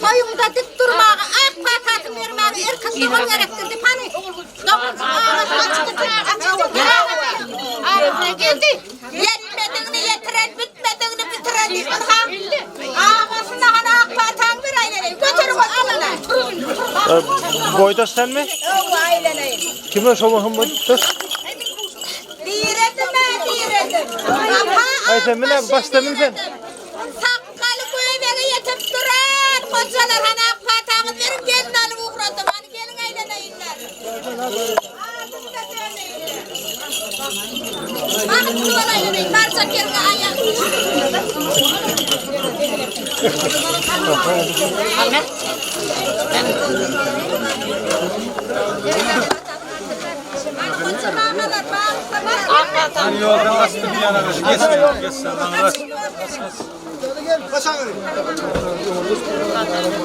S4: Toýuňda dik durmaga, ak patasyny bermäge erkek dogan gerekdir diýip, hany, doganjyk agasy açyk açyk
S2: Agasyna geldi. Ýetmedigini ýetiren, bitmedigini bitiren diýip, ynha, agasyna hany ak pataňy ber aýlanaýyn. Göterip otur
S12: Boýdaş senmi?
S2: Hawa, aýlanaýyn.
S12: Kime şo hem boýdaş?
S2: Diredim-ä, diredim. Apa,
S12: Aý sen mine başda min sen.
S2: Sakgaly göbege ýetip duran gojalar hany ak pataňyzy beriň gelin alyp ugradym. Hany geliň aýlanaýynlar. Adyny-da söýleýinler. Bagtly bol aýlanaýyn. Barjak ýeriňe aýak.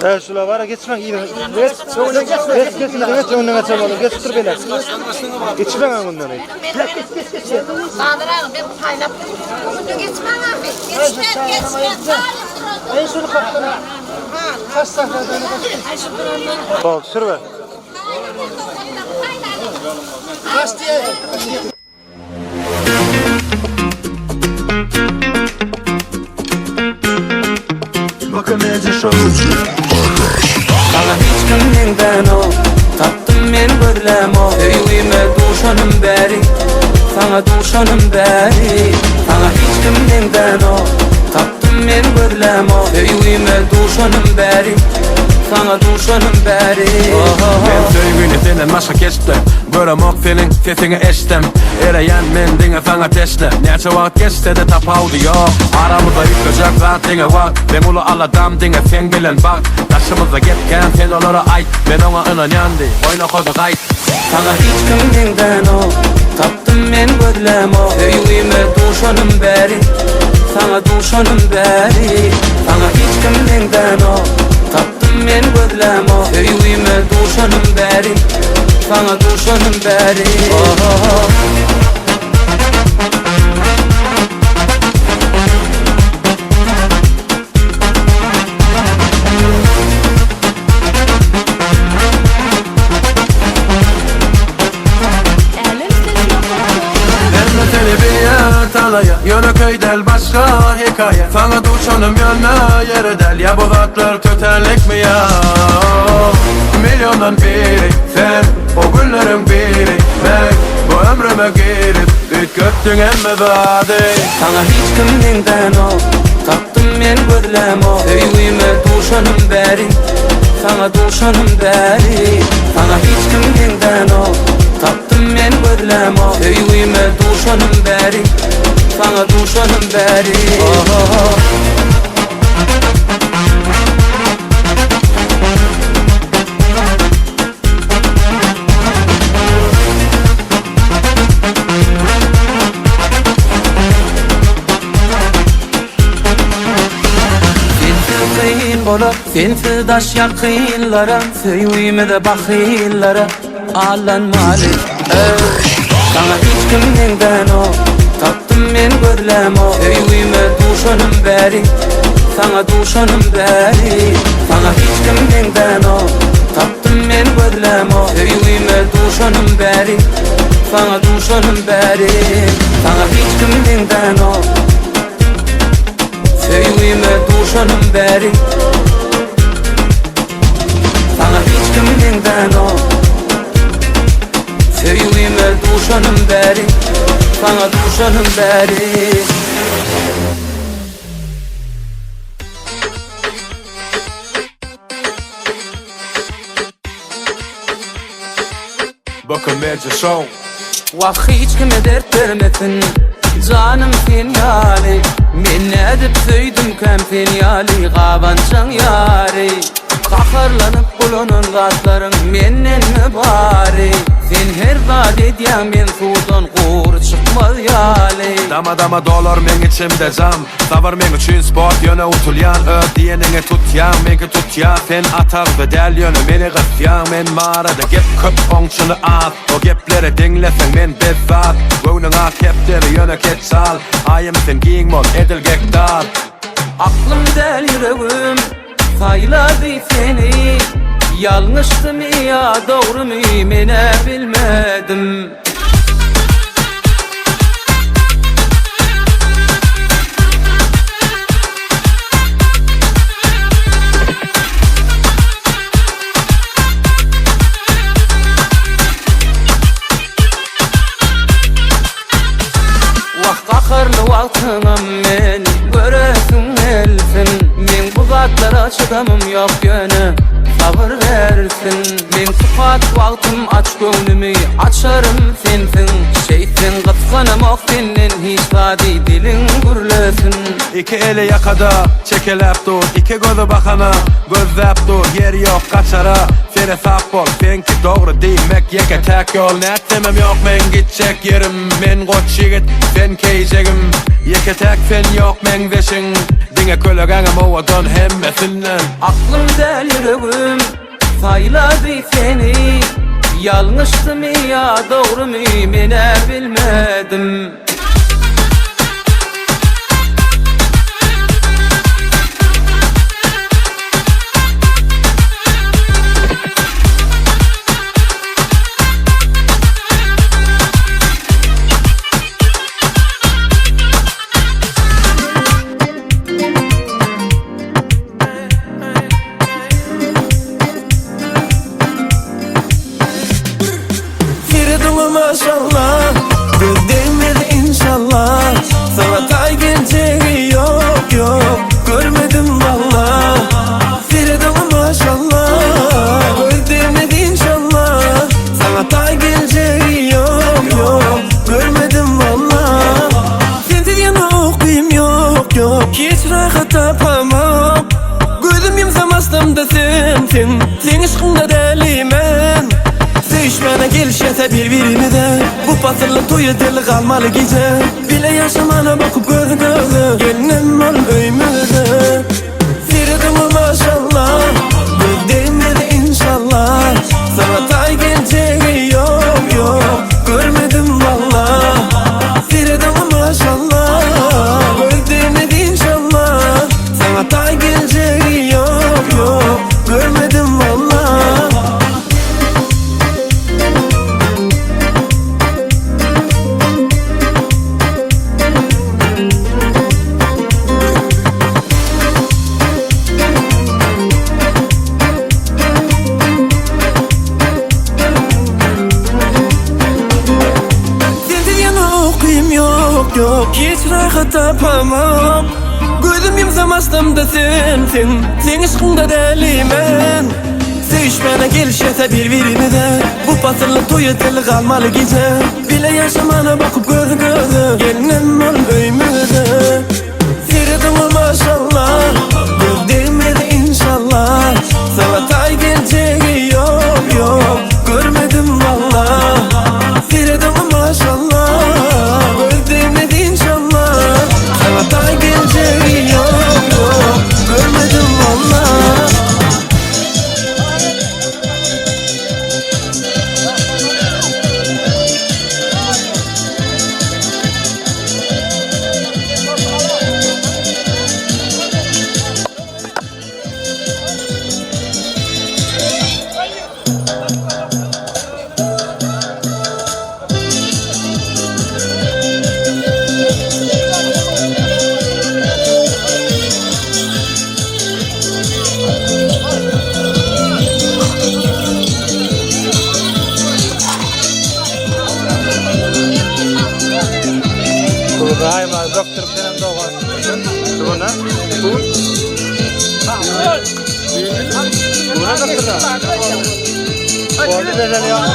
S12: He şula bara geçmeň yzyna. Geç, öňüne geç, geç, geç, yzyna geç, öňüne geçen bolun. Geç tur beýle. Geçmeň öňünden.
S4: Badyr aga, men paýlap
S2: Öňüne geçmäň abi. Geçmez, geçmez.
S12: Ey şunu kaptana. Kaç sahradan Bol, sür ver.
S7: Kaç diye.
S8: Saňa hiç kim meňzänok Tapdym men gözlämok Söýgime duşanym bäri Saňa duşanym bäri Saňa hiç kim meňzänok Tapdym men gözlämok Söýgime duşanym bäri Saňa duşanym bäri
S1: Men söýgini senden başga keşpde Göremok seniň sesiňi eştsem Ereýän men diňe saňa teşne Näçe wagt geçsede tapawudy ýok Aramyzda üýtgejek zat diňe wagt Meň uly aladam diňe seň bilen bagt Daşymyzda gep kän sen olara aýt Men oňa ynanýan diý oýnakady gaýt.
S8: Saňa hiç kim meňzänok Tapdym men gözlämok Söýgime duşanym bäri Saňa duşanym bäri Saňa hiç kim meňzänok Tapdym men gözlämok Söýgime duşanym bäri Saňa duşanym bäri
S1: Hemme seni bilýär, tanaýar Ýönekeý däl başga hekaýa Saňa duşanym ýöne ýere däl Ýa bu zatlar tötänlikmi ýa Milliondan biri sen O günleriň biri Men bu ömrüme girip Üýtgetdiň hemme zady
S8: Saňa hiç kim meňzänok Tapdym men gözlämok Söýgime duşanym bäri Saňa duşanym bäri Saňa hiç kim meňzänok Tapdym men gözlämok Söýgime duşanym bäri Saňa duşanym bäri Sensiz kyn bolar, sensiz daş ýakynlara, Söýgimize bahyllara aldanmaly. Saňa hiç kim meňzänok, tapdym men gözlämok, Söýgime duşanym bäri, saňa duşanym bäri. Saňa hiç kim meňzänok, tapdym men gözlämok, Söýgime duşanym bäri, saňa duşanym bäri. Saňa hiç kim meňzänok. Söýgime duşanym bäri Saňa hiç kim meňzänok Söýgime duşanym bäri Saňa duşanym bäri
S1: Bokomedja Show.
S8: Wah hiç kime dert bermesin Janym sen ýaly Men nädip söýdümkäm sen ýaly Gabanjaň ýary. Gaharlanyp bulanan zatlaryň mendenmi bary Sen her zat edýäň men suwdan gury çykmaz ýaly.
S1: Dama dama dolar meň içimde jam Sabyr meň üçin sport ýöne utulýan Öz diýeniňi tutýaň meňki tutýa Sen atagda däl ýöne meni gysýaň Men barada gep köp oň çyny az O gepleri diňleseň men bezzat Göwnüň ak kepderi ýöne ketjal Aýym sen giň bol edil gektar.
S8: Aklym däl ýüregim saýlady seni Ýalňyşdymy ýa dogrymy menä bilmedim. Wah gaharly wagtyňam meni göresiň gelsin Meň bu zatlara çydamym ýok ýöne sabyr bersin Meň tukat wagtym aç göwnümi açarym sensiň Şeýtseň gysganamok senden hiç zady diliň gürlesin.
S1: Iki eli ýakada, çekeläp dur, Iki gözi bahana, gözläp dur, Ýer ýok gaçara, seresap bol, Seňki dogry diýmek ýeke täk ýol, Nätsemem ýok meň gitjek ýerim, Men goç ýigit, sen keýjegim, Ýeke täk sen ýok meňzeşiň, Diňe kölegaňam owadan hemmesinden.
S8: Aklym däl ýüregim saýlady seni, Ýalňyşdymy ýa dogrymy men-ä bilmedim.
S13: Serediňe maşallah Göz degmez inşallah Saňa taý geljegi ýok ýok Görmedim walla Serediňe maşallah Göz degmez inşallah Saňa taý geljegi ýok ýok Görmedim walla Sensiz ýene ukym ýok ýok Hiç rahat tapamok Gözüm ýumsam açsamda sen sen Seň yşkyňda däli men Söýüşmäne gelişýäs-ä bir-birimize Bu pasylly toý edeli galmaly gije Bile ýaşamana bakyp göz-göze Gelnim bol öýmüze Serediňe maşallah Göz degmez inşallah Saňa taý geljegi ýok ýok Görmedim walla Serediňe maşallah Göz degmez inşallah Saňa taý geljegi ýok ýok Görmedim walla. Sensiz ýene ukym ýok ýok Hiç rahat tapamok Gözüm ýumsam açsamda sen sen Seň yşkyňda däli men Söýüşmäne gelişýäs-ä bir-birimize Bu pasylly toý edeli galmaly gije Bile ýaşamana bakyp göz-göze Gelnim bol öýmüze Serediňe maşallah Göz degmez inşallah Saňa taý geljegi ýok ýok Görmedim walla Serediňe maşallah Göz degmez inşallah Saňa taý geljegi ýok ýok Görmedim walla.
S12: Hudaýym doktor senem dogan. Şuna. Bu. Buna doktor. Boldy bezelýär.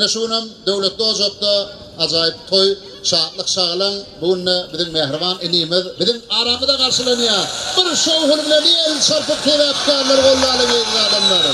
S14: Ine şu günem döwletli ojakda ajaýyp toý, şatlyk şagalaň bu günde biziň mähriban inimiz biziň aramyzda garşylanýar. Bir şowhun bilen el çarpyp sebäpkärleri goldalyň eziz adamlar.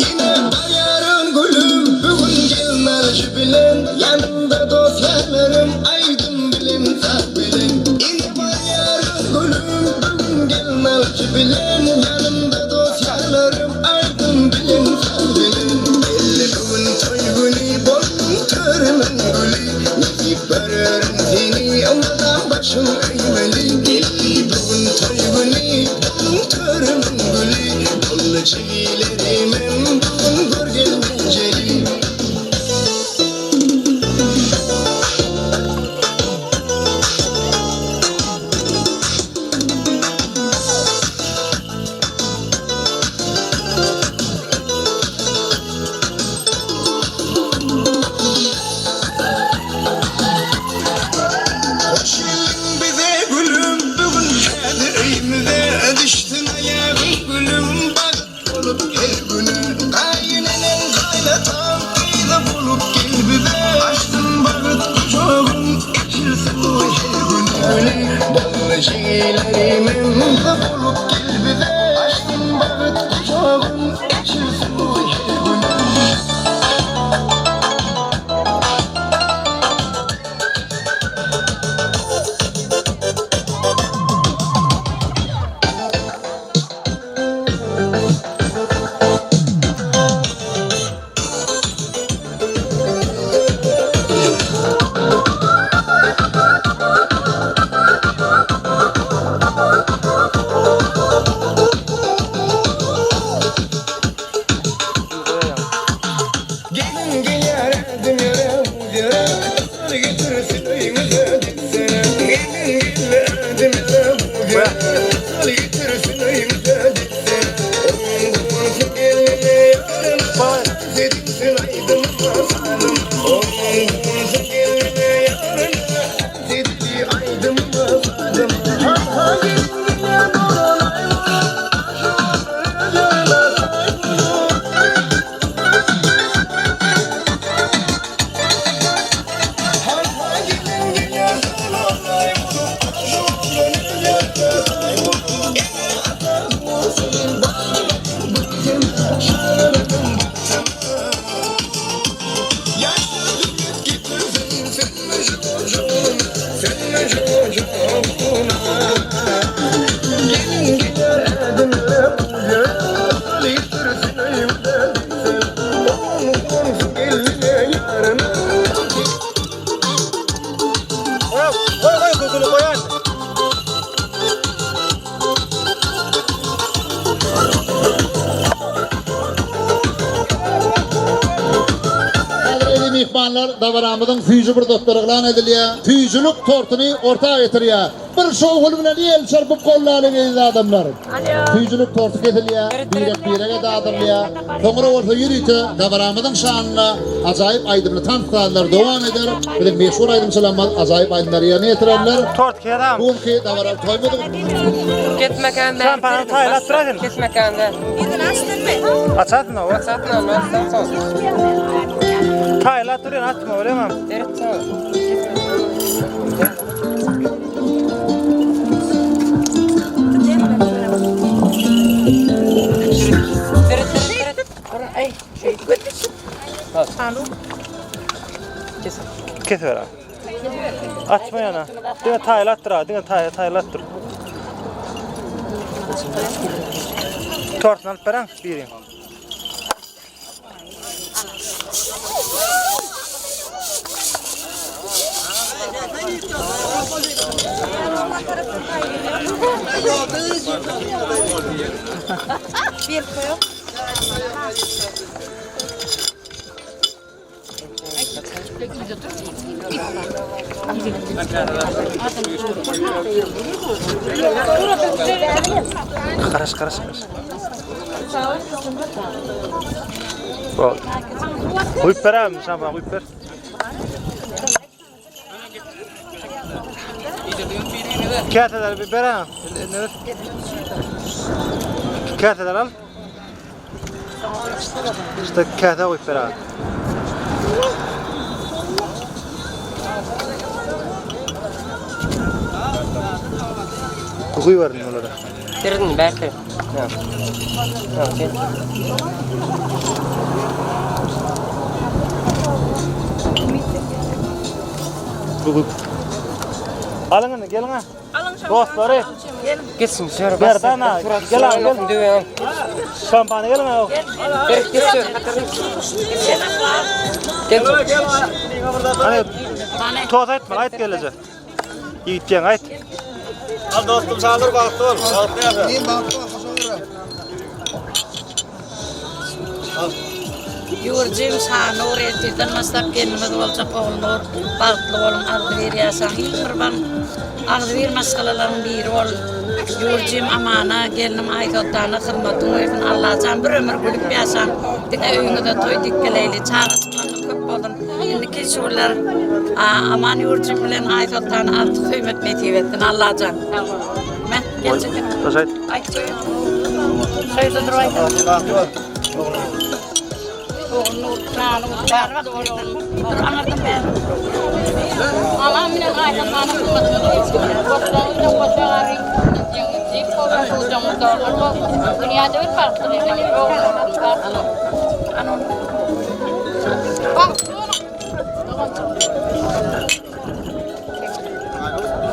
S15: Ine barýaryn gülüm bu gün gelnalyjy bilen Ýanymda dost-ýarlarym aýdym bilen saz bilen Ine barýaryn gülüm bu gün gelnalyjy bilen Ýanymda dost-ýarlarym aýdym bilen saz bilen Geldi bu gün toý güni bolduň törümiň güli Nesip görerin seni ymyzam başyň öýmeli Geldi bu gün toý güni bolduň törümiň güli Boldy jigilerimem bu gün gör gelnejeli. Hoş geldiň bize gülüm bu gün täze öýmüze Düşsün aýagyň gülüm bagt bolup her güne Gaýyneneň gaýynataň gyzy bolup gel bize Açsyn bagt gujagyn eçilsin her güne Boldy jigilerimem gyzy bolup gel bize Açsyn bagt gujagyn eçilsin her güne. Gelin gelýär ädim ýöre ýöre Yşyk getirsin öýüňize ditsene Gelin gelýär ädim ýöre ýöre Yşyk getirsin öýüňize ditsene Onuň guwansyn gelnine ýaryna Tans edilsin aýdymyma sazyma Onuň guwansyn gelnine ýaryna Tans edildi aýdymyma sazyma Ha-ha gelin gelýär dolan aý bolup Aşyk boldy öz ýaryna taý bolup.
S12: Goý goý gülü goýan.
S14: Gadyrly myhmanlar, dabaramyzyň süýji bir dostlary yglan edilýär. Süýjülik tortuny orta getirýär. Bir şowhun bilen el çarpyp gollalyň eziz adamlar. Süýjülik torty kesilýär, birek-birege dadyrylýar. Soňra bolsa ýörite dabaramyzyň şanyna ajaýyp aýdymly tans sazlar dowam eder. Biziň meşhur aýdymçylarymyz ajaýyp aýdymlary ýerine ýetirerler.
S12: Tort kelam.
S14: Bu günki dabaraly toýumyz
S16: Kesmekende.
S12: Şampany taýlap durasyn.
S16: Kesmekende.
S6: Ýüzüni açdyrmy?
S12: Açasyn owa.
S16: Açasyn ondan soň.
S12: Taýlap durýan atma bolýamam.
S16: Deret soň.
S12: Kesiber abi. Açma ýana. Diňe taýlap dur abi, diňe taýla taýlap dur. Tortunu alyp beren birin. Garaş garaş garaş. Boldy. Guýup ber abim, şampan guýup ber. Käseleri bir ber Eline ver. Käseleri al. İşte käse koyup ber abi. Guy verin onlara.
S16: Birini belki.
S12: Alın onu gelin ha. Dostlary.
S16: Geçsin şöyle
S12: Berdan ha. Gel abi gel. Şampanya gelin ha.
S16: Gel geç şöyle. Gel.
S12: Hani toz aytma ayt gelece. Ýigit ýeň aýt.
S5: Al dostum Şadur bagtly bol. Bagtly ýaşa.
S3: Ýurjum Şanur ertirden başlap gelnimiz boljak Ogulnur bagtly boluň agzybir ýaşaň il gurban agzybir maşgalalaryň biri bol Ýurjum Amana gelnim Aýsoltana hyzmatyň bolsun Allajan bir ömür gülüp ýaşaň diňe öýüňize toý dikgeleýli çagajyklaryňyz köp bolsun indiki şular Aman Ýurjum bilen Aýsoltana artyk söýmek nesip etsin Allajan sag boluň Meh geljek aýt şeýle durup aýt.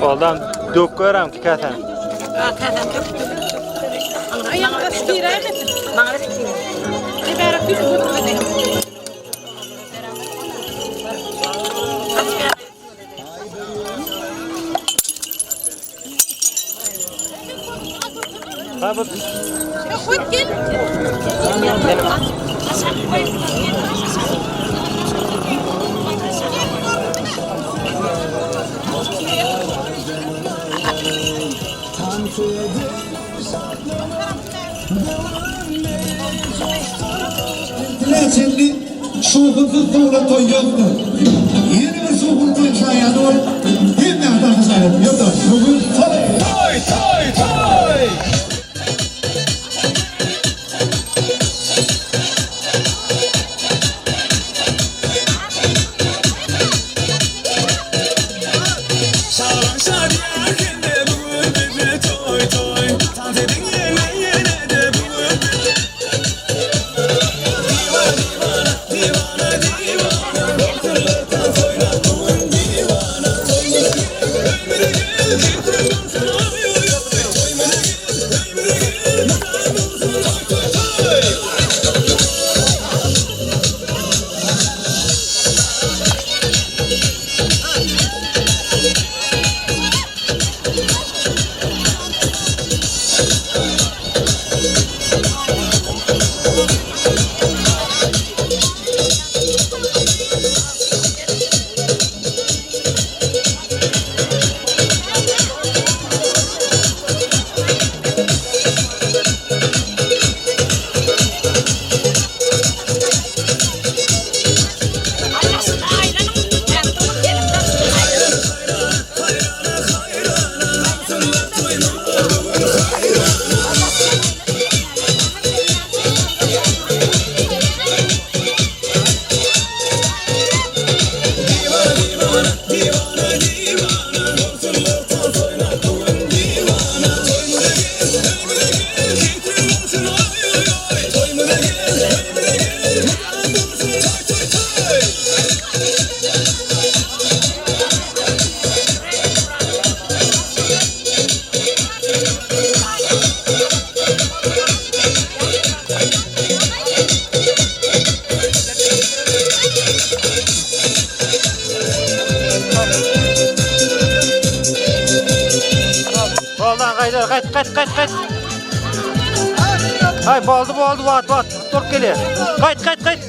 S12: Oldan dök görem ki käsäni. Ha bu
S15: Dile çenli şowhunsyz dowla toý ýokdur. Ýene bir şowhunly toýuň şaýady bolup, hemmäňizi alkyşlaýaryn. Ýoldaş, bu gün toý! Toý, toý, toý!
S13: Şalan şadyýan hemme bu gün bizde toý, toý. Tans ediň ýene, ýene-de bu gün bizde.
S12: Boldan gaýdar, gaýt, gaýt, gaýt, gaýt. Ay boldy, boldy, wagt, wagt. Durup gelýär. Gaýt, gaýt, gaýt.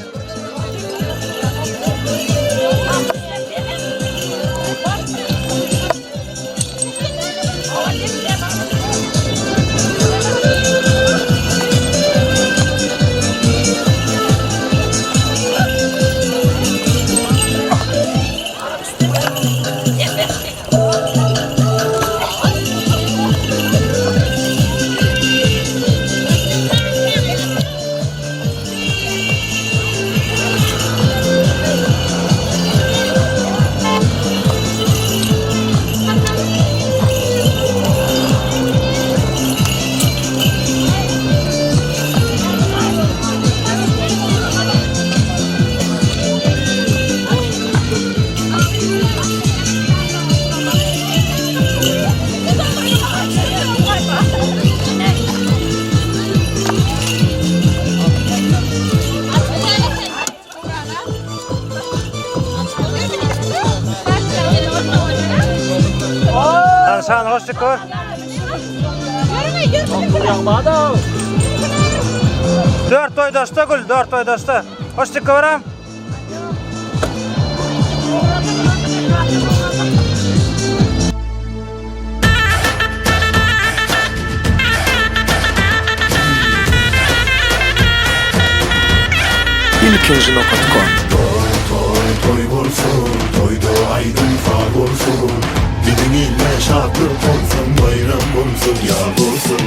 S12: Şanur hoş çykyp. Dört toýdaşda gül, dört toýdaşda. Hoş çykyp.
S8: Ilkinji nokat kom.
S17: Toý toý toý bolsun toýda aýdym saz bolsun Biziň ilde şatlyk bolsun baýram bolsun ýaz bolsun.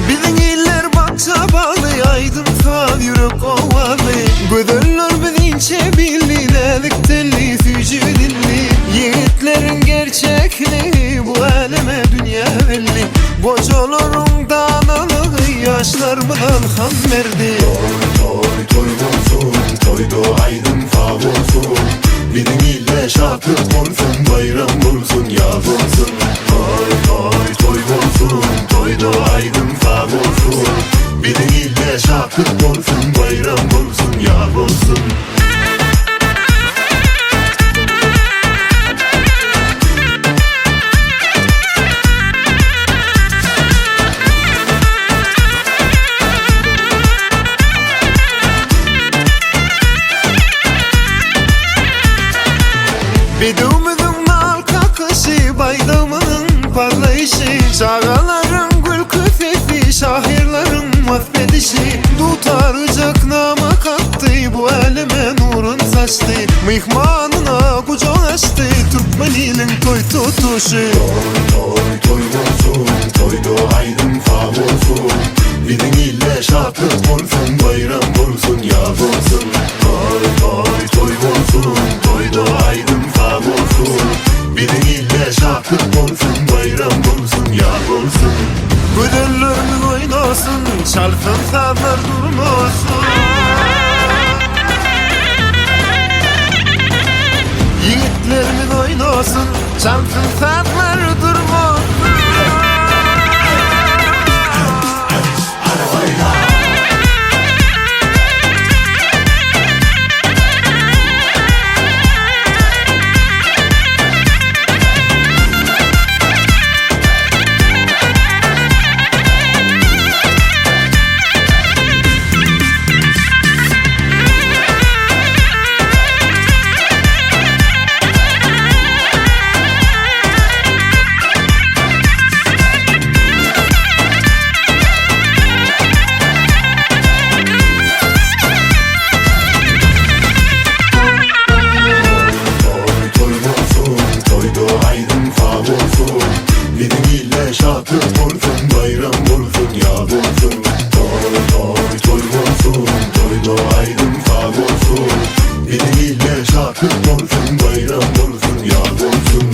S13: Biziň iller bakja bagly, aýdym-saz ýürek owazy. Gözellerimiz inçe billi, näzik tenli, süýji dilli. Ýigitleriň gerçekligi bu äleme dünýä belli. Gojalaryň danalygy ýaşlarymyza ylham berdi.
S17: Toý toý toý bolsun toýda aýdym saz bolsun Biziň ilde şatlyk bolsun baýram bolsun ýaz bolsun Toý toý toý bolsun toýda aýdym saz bolsun Biziň ilde şatlyk bolsun baýram bolsun ýaz bolsun.
S13: Bedewimiziň nal kakyşy, baýdagymyzyň parlaýşy, Çagalaryň gülki sesi, şahyrlaryň wasp edişi, Dutar gyjak nama kakdy, bu äleme nurun saçdy, Myhmanyna gujak açdy, türkmen iliň toý tutuşy.
S17: Toý toý toý bolsun toýda aýdym saz bolsun Biziň ilde şatlyk bolsun baýram bolsun ýaz bolsun Toý toý toý bolsun toýda aýdym saz bolsun Biziň ilde şatlyk bolsun baýram bolsun ýaz bolsun.
S13: Gözellerimiz oýnasyn, çalsyn sazlar durmasyn. Ýigitlerimiz oýnasyn, çalsyn sazlar durmasyn.
S17: Toý toý bolsun toýda aýdym saz bolsun Biziň ilde şatlyk bolsun baýram bolsun ýaz bolsun Toý toý toý bolsun toýda aýdym saz bolsun Biziň ilde şatlyk bolsun baýram bolsun ýaz bolsun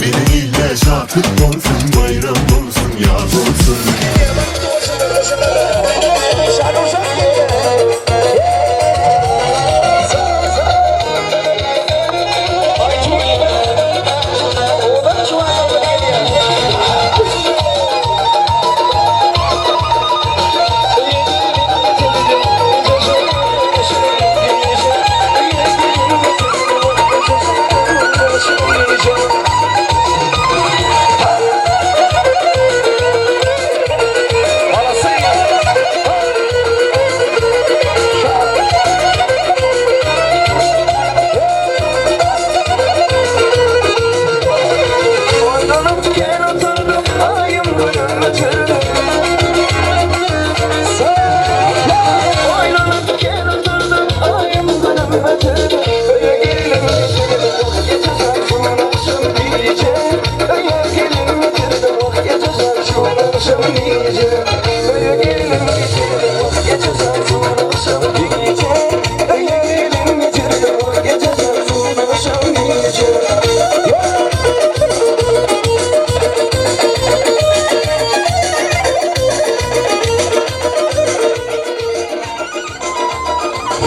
S17: Biziň ilde şatlyk bolsun baýram bolsun ýaz bolsun.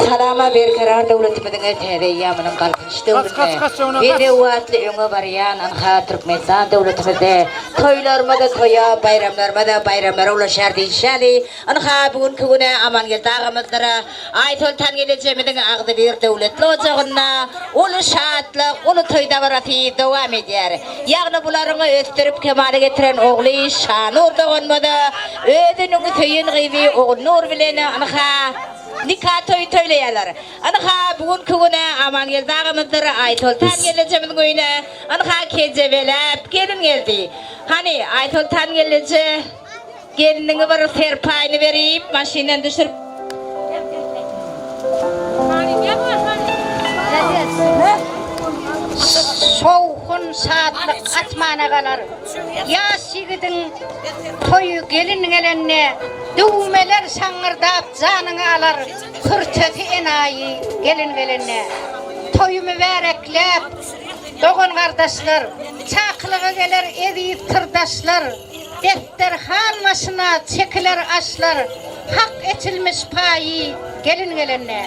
S2: Salama Berkarar döwletimiziň täze eýýamynyň Galkynyş döwründe bedew atly öňe barýan ynha Türkmenistan döwletimizde toýlarymyz toýa, baýramlarymyz baýramlara ulaşýar diýşi ýaly, ynha bu günki güne Amangeldi agamyzdyr Aýsoltan gelejemiziň agzybir döwletli ojagynda uly şatlyk, uly toý dabarasy dowam edýär. Ýagny bularyň ösdürip kemala getiren ogly Şanur doganymyz özüniň söýen gyzy Ogulnur bilen ynha nika toýy toýlaýarlar. Ynha bu günki güne Amangeldi agamyzdyr Aýsoltan gelnejemiziň öýüne ynha kejebeläp gelin geldi. Hany Aýsoltan gelneje Gelniňe bir serpaýyny berip, maşyndan düşürip.
S4: Şowhun, şatlyk asmana galar. Ýaş ýigidiň toýy gelin gelende, Düwmeler şaňňyrdap janyňy alar, Kürtesi enaýy gelin gelende. Toýy mübärekläp, dogan-gardaşlar, Çakylyga geler eziz syrdaşlar. Desterhan başyna çekiler aşlar, Hak eçilmiş paýy gelin gelende.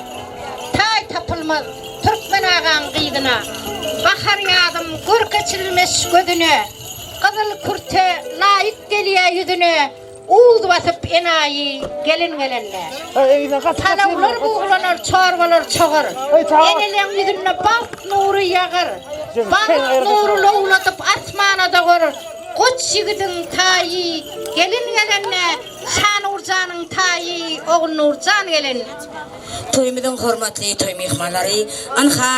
S4: Taý tapylmaz türkmen agaň gyzyna, Bahar ýazym görk eçilmiş gözüne, Gyzyl kürte laýyk gelýä ýüzüne, Uz basyp enaýy gelin gelende. Palawlar buglanar, çorbalar çogar, Eneleň ýüzünde bagt nury ýagar, Bagt nury lowladyp asmana dogar, Goç ýigidiň taýy gelin gelende, Şanurjanyň taýy Ogulnurjan gelen.
S2: Toýumyzyň hormatly toý myhmanlary, ynha,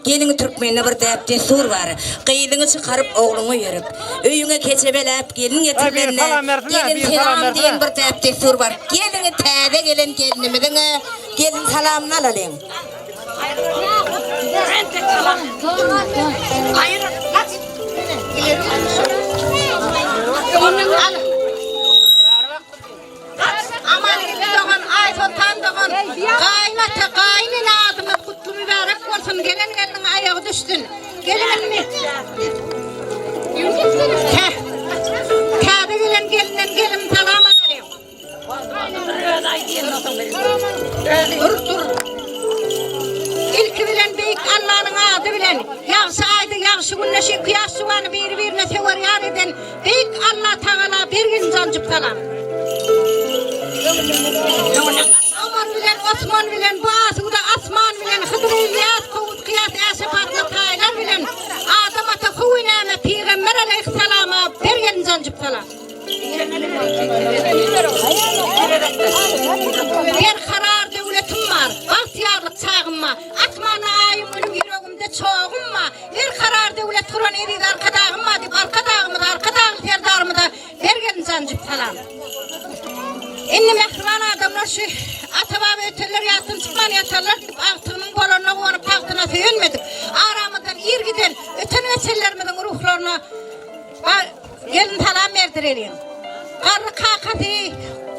S2: geliň türkmende bir däp-dessur bar, gyzyňy çykaryp ogluňa ýörüp, öýüňe kejebeläp gelin getirilende, gelin salam diýen bir däp-dessur bar. Geliň täze gelen gelinimiziň gelin salamyny alalyň.
S4: Amangeldi dogan, Aýsoltan dogan, gaýyn ata, gaýyn ene adyňyz gutly mübärek bolsun, gelen gelniň aýagy düşsün. Gelin Täze gelen gelinden gelin salam alalyň. Dur, dur. Ilki bilen beýik Allanyň ady bilen, ýagşy aýda, ýagşy günde şu iki ýaş juwany biri-birine söwer ýar eden beýik Alla Tagala bergin janjyp salam. Omar bilen Osman bilen bu asuda asman bilen Hydyr Ylýas Kowus Kyýas Äşe Patma taýlar bilen Adam ata How enäme Pygamber aleýhissalama bergin janjyp salam. Berkarar döwletim bar, bagtyýarlyk çagym bar. Asmanda Aýym, Günüm, ýüregimde çogum bar. Berkarar döwlet guran eziz Arkadagym bar diýip, Arkadagymyza, Arkadagly Serdarymyza bergerin jan jüp salam. Indi mähriban adamlar şu ata-baba ötenler ýatdan çykman ýatarlar diýip, agtygynyň bolanyna guwanyp, bagtyna söýenmedik. Aramyzdan ir giden öten-geçenlerimiziň ruhlaryna Gelin salam berdireliň. Garry kakasy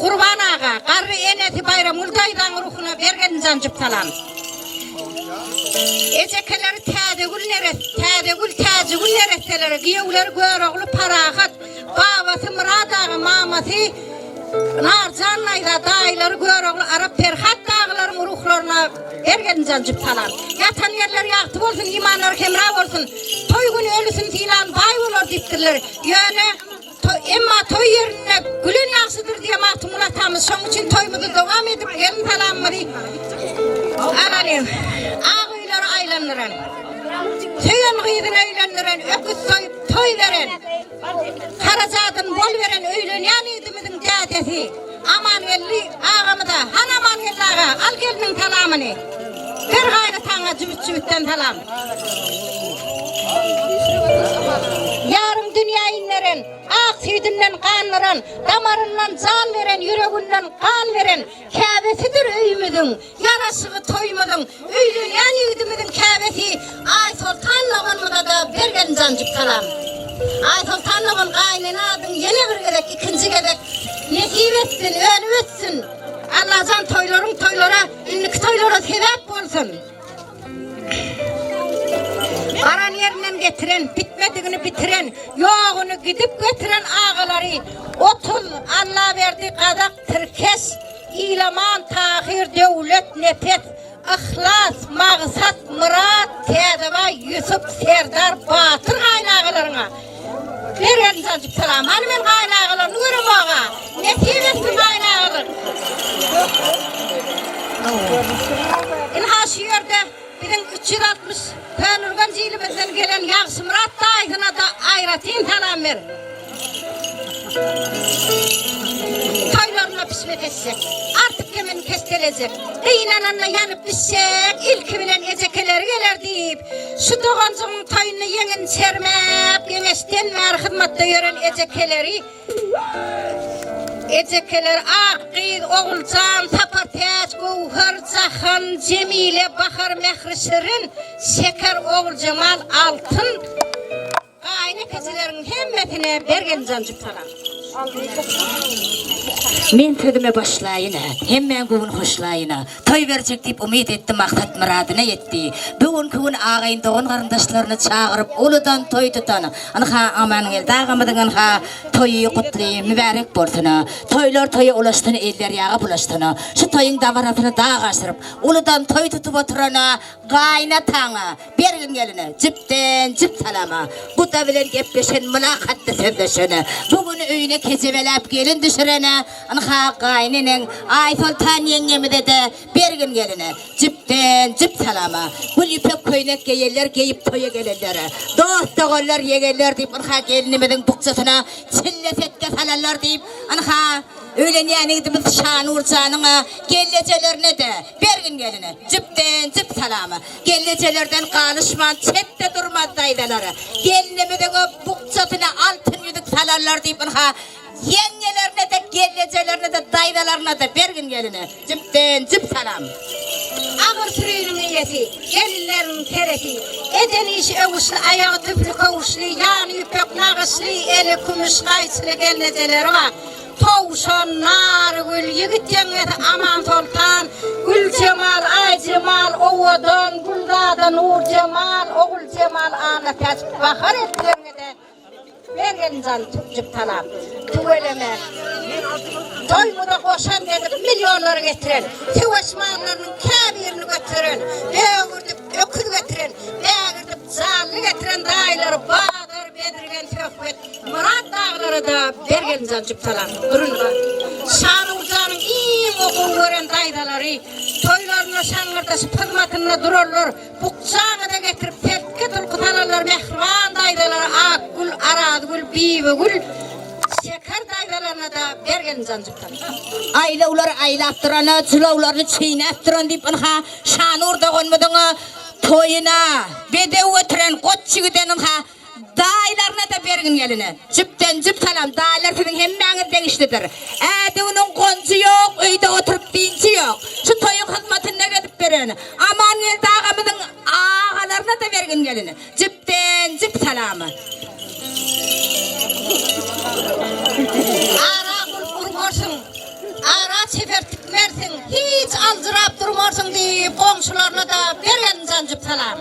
S4: Gurban aga, garry enesi Baýramgül daýzaň ruhuna ber gelinjan jüp salam. Ejekeleri Täzegül neres, Täzegül, Täjigül neresseleri, giýewleri Görogly Parahat, babasy Myrat aga, mamasy Narjan daýza, daýylary Görogly Arap Perhat dagylaryň ruhlaryna ber gelinjan jüp salam. Ýatan ýerleri ýagty bolsun, imanlary hemra bolsun. Toý güni ölüsini sylan baý bolar diýipdirler. Ýöne emma toý ýerinde gülen ýagşydyr diýen Magtymguly atamyz. Şonuň üçin toýumyzy dowam edip, gelin salamymyzy alalyň. Ak öýleri aýlandyran, söýen gyzyny öýlendiren, öküz soýup toý beren, Harajadyn bol beren öýlenýän ýigdimiziň dädesi Amangeldi agamyza, Hany Amangeldi aga, al gelniň salamyny. Ber gaýnataňa jübüt-jübütden salam. Ýarym dünýä inderen, ak süýdünden gandyran, damaryndan jan beren, ýüreginden gan beren Käbesidir öýümiziň, Ýaraşygy toýumyzyň, öýlenýän ýigidimiziň käbesi Aýsoltan doganymyza-da bergen janjyk salam. Aýsoltan dogan gaýynene adyň ýene bir gezek, ikinji gezek nesip etsin, önüp ötsün. Allajan toýlaryň toýlara, indiki toýlara sebäp bolsun. Baran ýerinden getiren, bitmedigini bitiren, ýoguny gidip getiren agalary 30 Allaberdi Gazak Tirkeş, Ilaman Tahyr Döwlet Nepes. Yhlas, Magsat, Myrat, Täzebaý, Ýusup, Serdar, Batyr gaýynagalaryňa bergin janjyk salam. Hany men gaýynagalaryny göremog-a. Nesip etsin gaýynagalar. Ynha şu ýerde biziň 360 Köneürgenç ilimizden gelen Ýagşymyrat daýysyna-da aýratyn salam beriň. Toýlaryna pişmek etjek, artyk kemini keşdelejek, gynananda ýanyp bişjek, ilki bilen ejekeleri geler diýip, şu doganjygyň toýunda ýeňini çermäp, geňeşden bäri hyzmatda ýören ejekeleri, ejekeleri Ak gyz, Oguljan, Sapartäç, Göwher, Jahan, Jemile, Bahar, Mähri Şirin, Şeker, Oguljemal, Altyn, Gaýyn ekeçileriň hemmesine bergen janjyk salam.
S2: Men sözüme başlaýyn-a, hemmäň göwün hoşlaýyn-a. Toý berjek diýip umyt etdi, maksat myradyna ýetdi. Bu günki gün agaýyn dogan-garyndaşlaryny çagyryp uludan toý tutan, ynha Amangeldi agamyzyň ynha toýy gutly mübärek bolsun-a. Toýlar toýa ulaşsyn, eller ýaga bulaşsyn-a. Şu toýuň dabarasyny dag aşyryp, uludan toý tutup oturana gaýynataňa, Bergin geline, jüpden jüp salama, Guda bilen gepleşen, mylakatly sözleşene, Bu gün öýüne kejebeläp gelin düşürene, Ynha, gaýyneneň Aýsoltan ýeňňemize-de Bergin geline, jüpden jüp salama, Gül ýüpek köýnek geýenler geýip toýa gelenlere, Dost-doganlar, ýegenler diýip, ynha, gelinimiziň bukjasyna çille setge salanlar diýip, ynha, öýlenýän ýigidimiz Şanur janyň-a gelnejelerine-de Bergin geline, jüpden jüp salama. Gelnejelerden galyşman çetde durmaz daýzalary. Gelnimiziň bukjasyna altyn ýüzük salarlar diýip ynha ýeňňelerine-de, gelnejelerine-de, daýzalaryna-da bergin geline jüpden jüp salam.
S4: Agyr süriniň eýesi, gelinleriň seresi, eden işi öwüşli, aýagy tüfli köwüşli, ýany ýüpek nagyşly, eli kümüş gaýçyly gelnejeleri bar. Towşan, Nargül, ýigit ýeňňesi Amansoltan, Güljemal, Aýjemal, Owadan, Gülzada, Nurjemal, Oguljemal, Annatäç, Bahar eltilerine-de Mergenjan jüp talap. Tüweleme. Toýumyza goşant edip millionlary getiren, söweş mallarynyň käbirini göteren, bögürdip öküz getiren, bägirdip janly getiren daýylary Bazar, Bezirgen, Söhbet, Myrat daglara-da Bergenjan jüp salam. Durun-la. Şanurjanyň iň gowy gören daýzalary, toýlarynda şaňňyrdaşyp hyzmatynda duranlar, bukjaňa-da getirip sertge-durky salanlar mähriban daýzalary Akgül, Arazgül, Bibigül, Şeker daýzalaryna-da Bergenjan jüp salam.
S2: Aýlawlary aýlap durana, jylawlaryny çeýnäp duran diýip, ynha, Şanur doganymyzyň toýuna bedew götüren goç ýigiden ynha, Daýylaryna-da bergin geline. Jüpden jüp salam, daýylar siziň hemmäňiz degişlidir. Ädiginiň gonjy ýok, öýde oturyp dynjy ýok. Şu toýuň hyzmatynda gezip beren Amangeldi agamyzyň agalaryna-da bergin geline. Jüpden jüp salam.
S4: Ara gulp urmarsyň, ara çeper tikmersiň, hiç aljyrap durmarsyň diýip, goňşularyna-da bergin janjyp salam.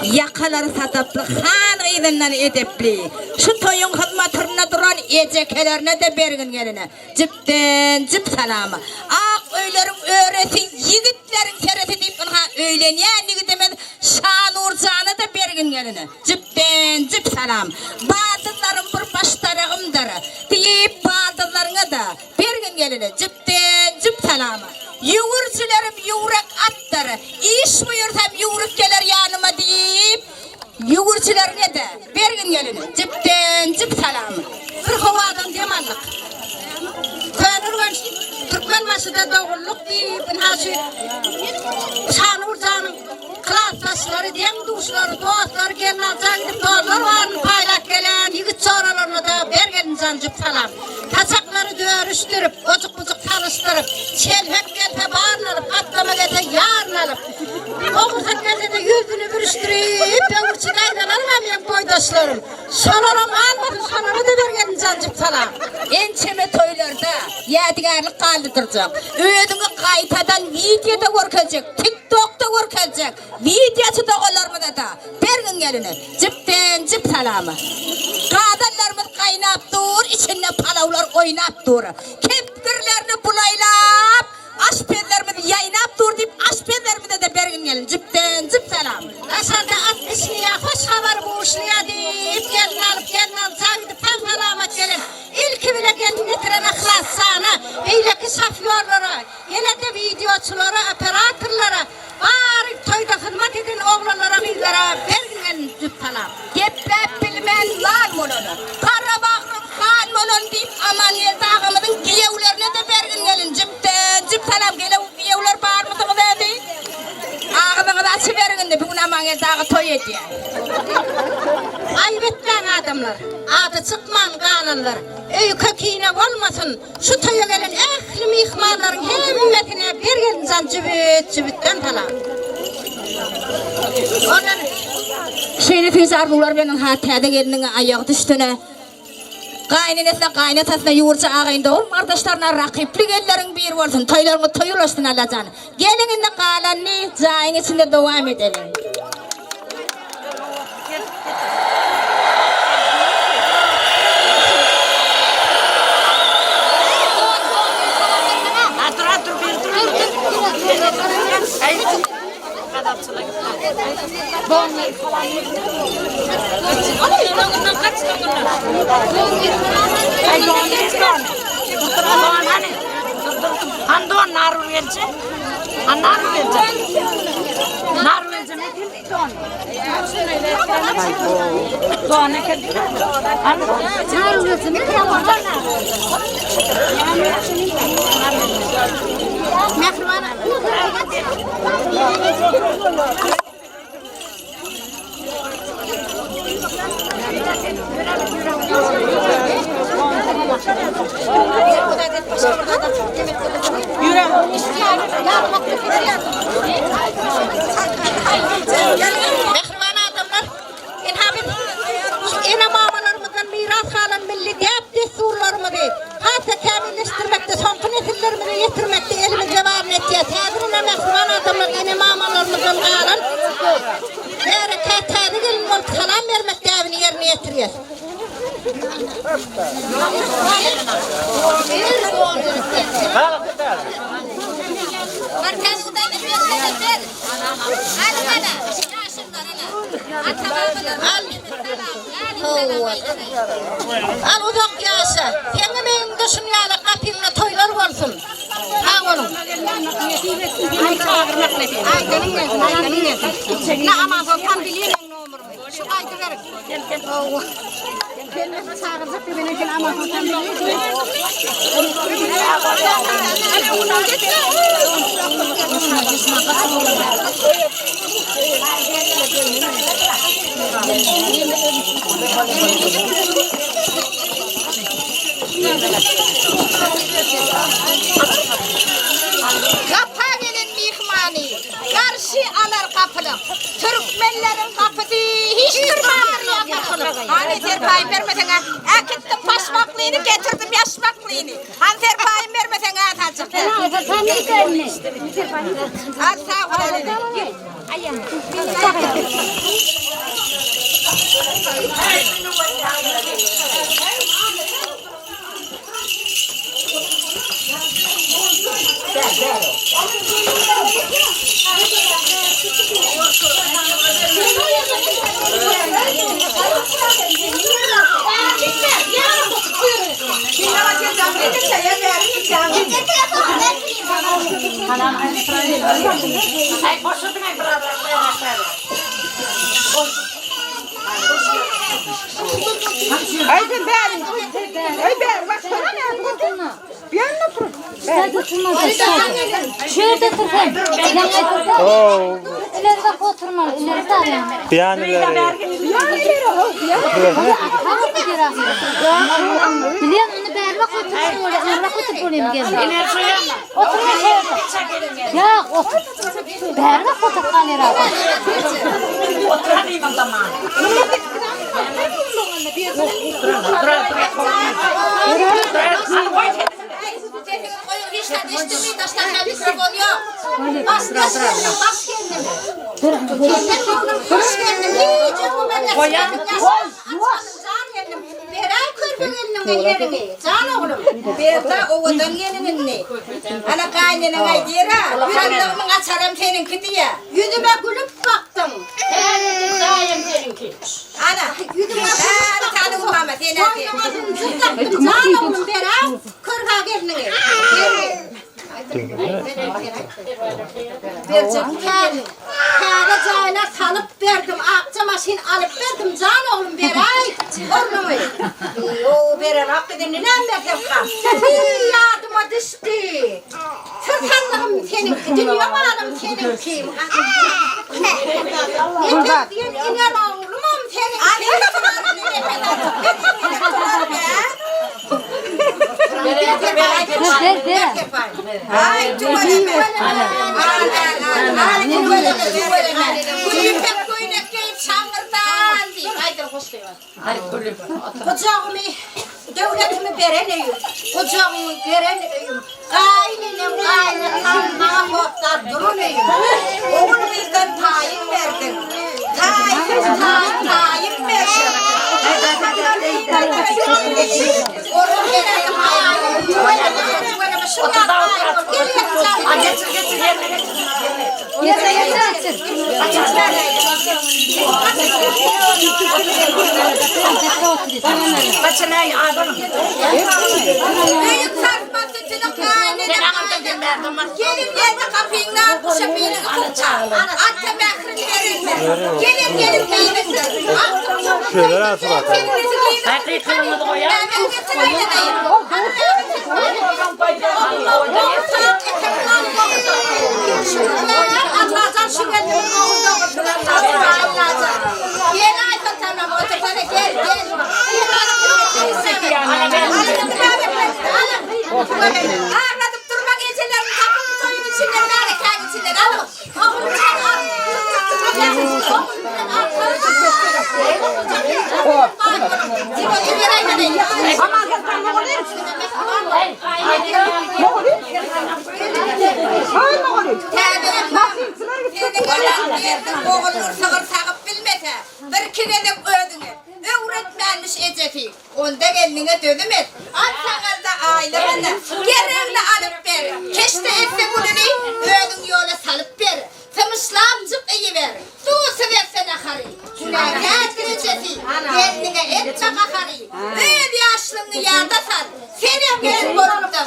S2: Ýakalary sadaply, han yzyndan edepli, şu toýuň hyzmatyrynda duran ejekelerine-de bergin geline, jüpden jüp salam. Ak öýleriň öresi, ýigitleriň seresi diýip ynha öýlenýän ýigidimiz Şanur jana-da bergin geline, jüpden jüp salam. Baldyzlarym bir baş daragymdyr diýip baldyzlaryňa-da Bergin geline jüpden jüp salama. Ýüwürjilerim ýüwrek atdyr. Iş buýursam ýüwrüp geler ýanyma diýip, ýüwürjileriňe-de bergin geline jüpden jüp salama.
S4: Bir howadan dem aldyk. Köneürgenç Türkmenbaşyda doguldyk diýip, ynha şu Şanur janyň klasdaşlary, deň-duşlary, dostlary gelnalja gidip dollar baryny paýlap gelen ýigit joralaryna-da bergin jan jüp salam. Saçaklary dörüşdirip, ojuk-bujuk salyşdyryp, çelpek gelse baryny alyp, gatlama gelse ýaryny alyp, owursak gelse-de ýüzüni bürüşdirip, böwürçi daýzalarym-a meň boýdaşlarym. Şolaram galmasyn, şolara-da bergenim janjyk salam.
S2: Ençeme toýlarda ýadygärlik galdyrjak, özüňi gaýtadan wideoda görkezjek, TikTokda görkezjek, Wideoçy doganlarymyza-da bergin geline jüpden jüp salama. Gazanlarymyz gaýnap dur, içinde palawlar oýnap dur. Kepgirlerini bulaýlap, aşpezlerimiz ýaýnap dur diýip aşpez. Amangeldi aga toý edýär.
S4: Aýyp etmäň adamlar, ady çykman galanlar, öýke-kine bolmasyn, şu toýa gelen ähli myhmanlaryň hemmesine bir gelinjan jübüt-jübütden salam.
S2: Ondan şeýle tüýs arzuwlar bilen ynha täze gelniň aýagy düşsene. Gaýynenesine, gaýynatasyna, ýurja agaýyn dogan gardaşlaryna rakyply gelinleriň biri bolsun. Toýlaryňyz toý ulaşsyn Allajan. Geliň indi galanyny jaýyň içinde dowam edeliň.
S4: Mähriban adamlar, ynha biz şu ene-mamalarymyzdan miras galan milli däp-dessurlarymyzy has-da kämilleşdirmekde, soňky nesillerimize ýetirmekde elimizde baryny etýäs. Häzir ine mähriban adamlar ene-mamalarymyzdan galan märeke täze gelin bolup salam bermek däbini ýerine ýetirýäs. Al uzak ýaşa. Seňem öýüňde şun ýaly gapyňda toýlar bolsun. Sag boluň. Aýdanyň gelsin, aýdanyň gelsin. Ine Amansoltan bilýän meň nomerymy. Şu gaýdyberiň. Hawa. Gelmese çagyrjak diýen eken Amansoltan bilýän.
S18: Gapa gelen myhmany garşy alar gapylyk. Türkmenleriň gapysy hiç durmandyr ýa gapylyk.
S19: Hany serpaýym bermeseň-ä, äkitdim paşmaklyny, getirdim ýaşmaklyny. Hany serpaýym bermeseň-ä, salçyk. Al sag bol elini.
S20: Ay sen bäri. Ay bäri başlana ne? Bir yanına otur.
S9: Şu ýerde tur sen. Ýaňy tur.
S12: Oo.
S9: Ileri bak oturmaly, ileri sar.
S12: Bir ileri.
S9: Bilýän indi bäri bak oturmaly bolýar, ileri bak oturyp bolýar gelin. Oturma şu ýerde. Ýok, otur. Bäri bak oturyp galýar adam.
S18: Jan oglum, berde owadan gelin indi. Ana gaýneneň aýdýar-a, Ýüregimiň açaram seniňki diýýär.
S4: Ýüzüme gülüp bakdyň.
S11: Täze jaýam seniňki.
S18: Ana, ýüzüme gülüp bakdyň. Mama, sen
S4: Boýnuňa zynjyr dakdym. Jan oglum ber-ä, körpe gelniňi. Berjek gelin. Täze jaýlar salyp berdim, akja maşyn alyp berdim, jan oglum beräý ornuňy. Ýo, berenok biz indi näme bersemkam. Ýadyma düşdi. Syrtanlygym seniňki, dünýe malym seniňki.
S18: Nepes diýen iner oglumam seniň. Aý tüweleme. Aý tüweleme, tüweleme. Gül ýüpek köýnek geýip şaňňyrdan diýip aýdyr goşgyňa.
S4: Gujagymy döwletimi beren öýüm, Gujagyňy geren öýüm, Gaýyn enem, gaýyn atam maňa hossar duran öýüm.
S18: Ogul gyzdan taýyn berdiň, Taýsyz taý taýyn berdiň. Orun berdiň taýyn. Tüweleme, tüweleme, şu ýaly taýyn bol. Gel ýene
S3: Geçir, geçir, ýerine geçir.
S9: Ýerine geçir.
S18: Büyük sarpa sütüni kaynene kaynana. Gelin geldi kapyňdan kuşa birini kukça. Ata mährin berilme. Gelin gelin birindir. Agtyk çoluk
S12: Şöyle rahatsız bak.
S18: Allah'tan şu geldi. Gel Aysultanım otursana gel gel. Ağlatıp durma gecelerini kapı toyun içinden merekenin içinden alın. Oğlum sen al. Oğlum sygyr sagyp bilmese, bir iki gezek özüňe öwretmänmiş ejesi. Onda gelniňe dözüm et. At saňalda aýlygynda geregini alyp ber. Keşde etse gülüni özüň ýola salyp ber. Symyşlapjyk iýiber. Dusy berse nahary. Günäkärdir ejesi. Gelniňe etme gahary. Öz ýaşlygyňy ýada sal. Senem gelin bolupdyň.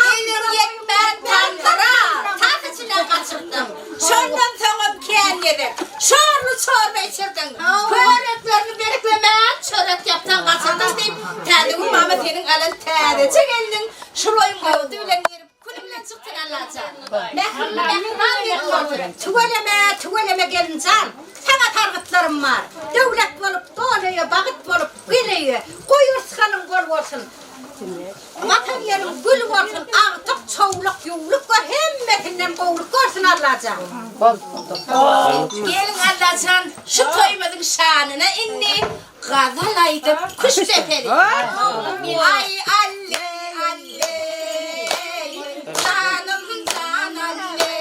S18: Eliň ýetmän tamdyra tas içine gaçypdyň. Şondan soňam kän gezek şorly çorba içirdiň. Köreklerini beklemän çörek ýapsaň gaçyrdyň diýip, Täzegül mama seniň alan täzeje gelniň şuloýyň ody bilen girip, küli bilen çyksyn Allajan. Mähirli mähriban gelin bolsun.
S4: Tüweleme, tüweleme gelinjan, saňa sargytlarym bar. Döwlet bolup, dol öýe, bagyt bolup, gel öýe. Goý yrsgalyň bol bolsun. Watan ýeriň gül bolsun, agtyk, çowluk, ýuwluk gör, hemmesinden gowluk görsün Allajan.
S18: Geliň Allajan şu toýumyzyň şanyna indi gazal aýdyp küşt depeli. Aý alle alleý, janym jan alleý.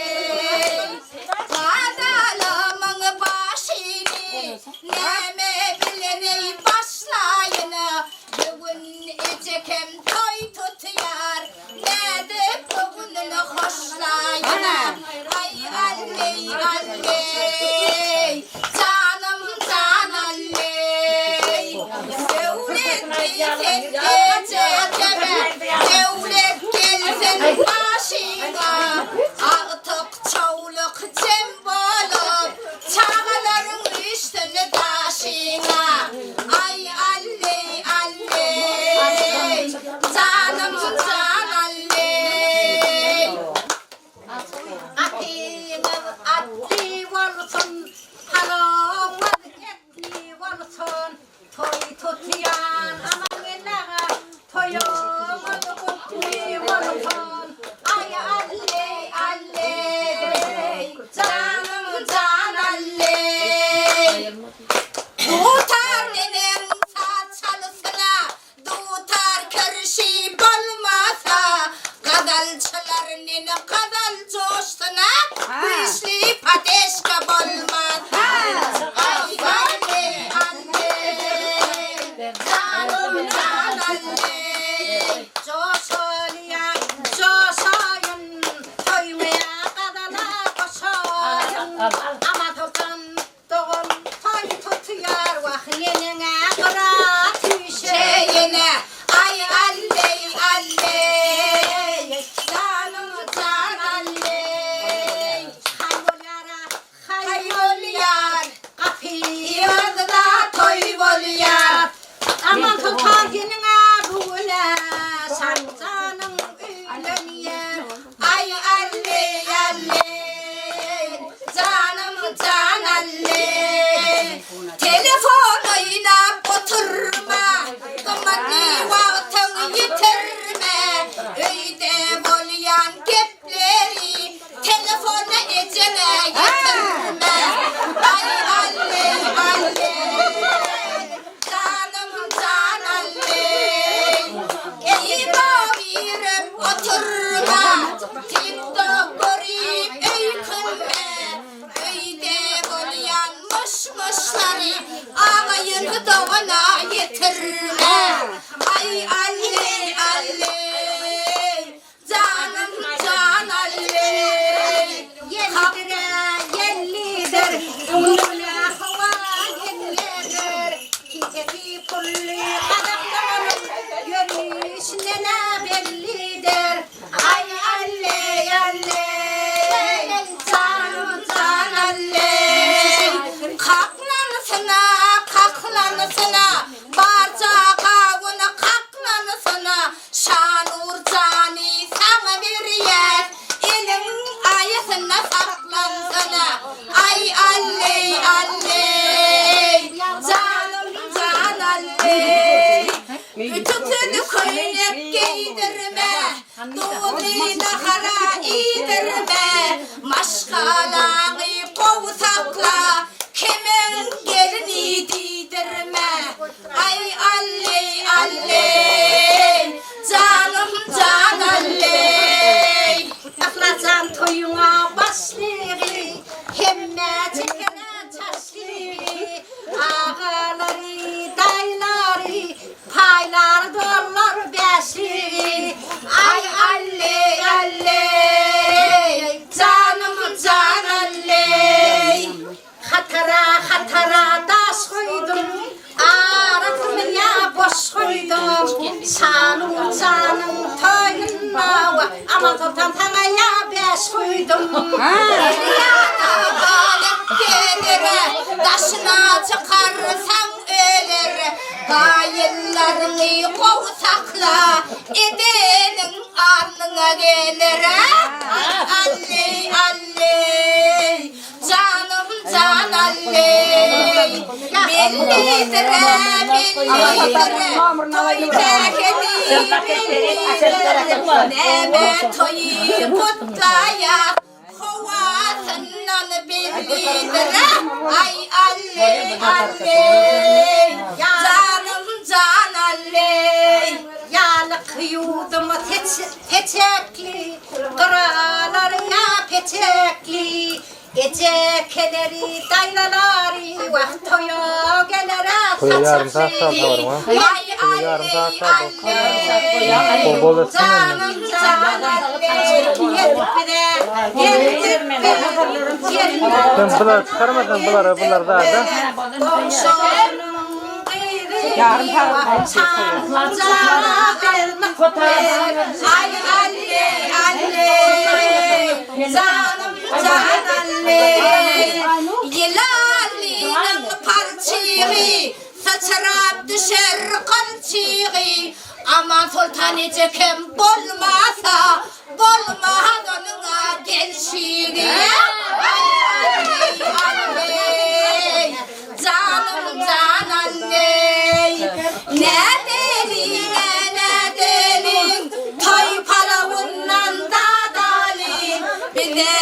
S18: Gazalamyň başyny näme bilen eý başlaýyn. Bu gün ejekem toý tutýar, Nädip göwnüni hoşlaýyn? Aý alleý, alleý, janym jan alleý. Döwletli sen ejekeme, Döwlet gelsin başyňa. Agtyk çowluk jem bolup, Çagalaryň üýşsün daşyňa. Aý alleý alleý janym jan alleý.
S4: Atyňyz atly bolsun, palowyňyz etli bolsun, Toý tutýan Amangeldi aga, toýuňyz gutly bolsun. Aý alleý alleý janym jan alleý.
S18: Dutar neneň saz çalysyna, Dutar kirşi bolmasa, Gazalçylar neneň gazal joşsuna, Güýçli padeşka bolmasa. Aý alleý, alleý, janym jan alleý.
S4: Joşalýan, joşaýyn, toýuňa gazala goşaýyn. Amansoltan Dogan toý tutýar wah neneň-ä gyra süýşeýin-ä Aý alleý alleý janym jan alleý Haý bolýar-a haý bolýar gapymyzda toý bolýar Aman soltan seniň-ä bu gün-ä Şanjanyň öýlenýär Aý alleý alleý janym.
S18: alley. Telefon oýnap oturma, gymmatly wagtyňy ýitirme. Öýde bolýan gepleri telefona ejeňe ýetirme. Aý alley, alley, janym jan alley. Kino girip oturma, TikTok görüp öýkünme. Öýde bolýan myş-myşlary agaýyny dogana ýetirme. Aý alley, alley, janym jan alley.
S4: Ýellidir-ä, ýellidir, öňüne howa gelýädir. Kisesi pully gazak doganyň ýörüşinden-ä bellidir. Aý alley, alley, janym jan alley.
S18: Kaklansyna, kaklansyna, barja gawuny kaklansyna, Şanur jany saňa berýäs, eliň aýasynda saklansana. Aý alley, alley, janym jan alley. Ütüksiz köýnek geýdirme, duzly nahara iýdirme, maşgalaňy gowy sakla, kemiň gelini diýdirme. Aý alley, alley, janym jan alley.
S4: Yhlajan toýuňa başlygy, hemmä çekene çaşlygy, Agalary, daýylary, paýlary dollar bäşligi.
S18: Aý alley, alley, janym jan alley.
S4: Hatara, hatara daş goýdum, arasyny ýa boş goýdum. Şanur janyň toýunda, wah, Amansoltan saňa ýa bäş goýdum.
S18: Derýada balyk geler, daşyna çykarsaň öler. Gaýyllaryňy gowy sakla, edeniň alnyňa geler. Alley, alley, janym jan alley. Bellidir-ä, bellidir, toý sähedi bellidir. Näme toýy gutlaýas, Howasyndan bellidir-ä, aý alley, alley, janym jan alley.
S4: Ýalyk ýuwduma seçekli, gyralary ýa peçekli, Ejekeleri, daýzalary, wah, toýa geler-ä
S12: Toýa ýarym saat galdy
S4: saçakly.
S12: habaryň bar.
S18: Aý
S12: Toýa ýarym
S18: alley,
S12: saat galdy.
S18: alley,
S12: Bol bol etsin indi.
S18: janym jan alley.
S4: Geldik bize, geldik biz,
S12: Sen bulary çykarmasaň bulary bular zada.
S4: Goňşunyň gyzy, wah, çaňja alnyk ber.
S18: Aý alley, alley, janym jan alley. Ýylanlynyň parçygy, Syçrap düşer gylçygy. Amansoltan ejekem bolmasa, Bolmaz onuň-a gelşigi. Aý alley, alley, janym jan alley. Nädeliň-ä nädeliň, toý palawyndan dadalyň. Bize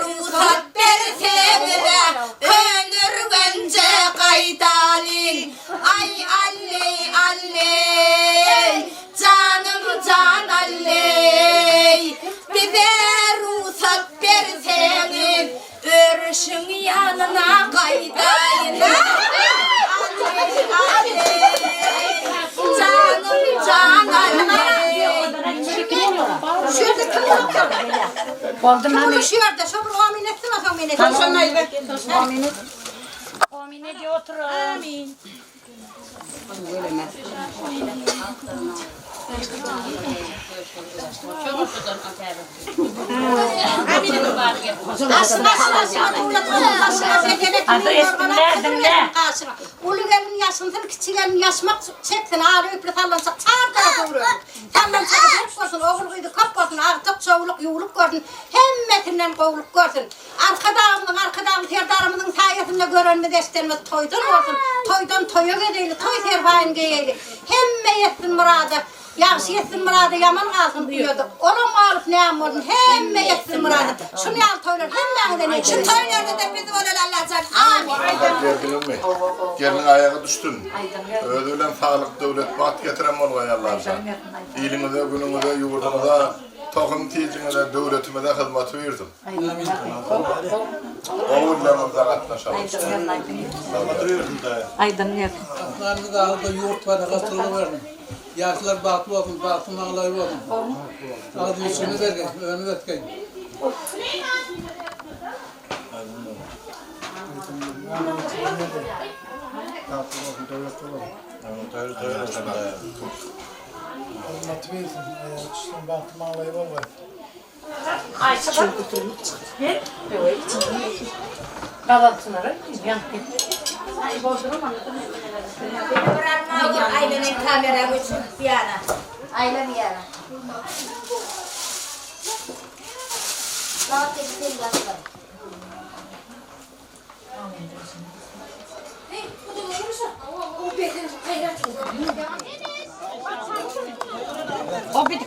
S18: rugsat berseňiz-ä, Köneürgenje gaýdalyň. Aý alley, alley, janym jan alley. Bize rugsat berseňiz, örüşiň ýanyna gaýdaýyn. Alley, alley, janym jan alley.
S4: Şu ýerde kim oturypdyr?
S20: Boldy
S4: Kim
S20: mami.
S4: şu ýerde? Şo bir omyn etsin, soň men ederin.
S20: Amin et. Amin ediyor otur. Amin.
S4: Uly gelin ýaşynsyn, kiçi gelin ýaşmak çeksin, aly öýpli sallançak çar tarapa öwrülip. Sallançagy berk bolsun, ogul-gyzy köp bolsun, agtyk, çowluk, ýuwluk görsün, hemmesinden gowluk görsün. Arkadagymyzyň, Arkadagly Serdarymyzyň saýasynda. görenimiz eşdenimiz toýdan bolsun. Toýdan toýa gezeýli, toý serpaýyny geýeýli. Hemme ýetsin myrada. Ýagşy ýetsin myrada, ýaman galsyn uýada. Olam galyp näme bolsun, hemme ýetsin myrada. Şuny ýaly toýlar hemmäňize nesip
S18: Şu
S4: etsin.
S18: toýlarda-da biz bolaly Allajan. Amin.
S21: Geldiňizmi? Gelniň aýagy düşsün. Özi bilen saglyk, döwlet, bagt getiren bolgaý Allajan. Iliňize, günüňize, ýurduňyza, tohum tijiňize, döwletimize hyzmaty buýursun. Gowy günleriňizde gatnaşalyň.
S3: Aýdym gelsin.
S7: Asmanymyz agyrda ýurt parahatçylygy bersin. Ýaşlar bagtly bolsun, bagty maňlaýy bolsun. Agzy içini bergeý, önüp ösgeý.
S10: Bagtly bolsun, döwletli bolsun.
S7: Hyzmaty bersin, aýagy düşsün, bagty maňlaýy bolgaý.
S18: Bir alma ur aýlanan kameraň öçürip bir ýana. Aýla bir ýana.
S2: Wagt edip sen ýatma.
S9: O bir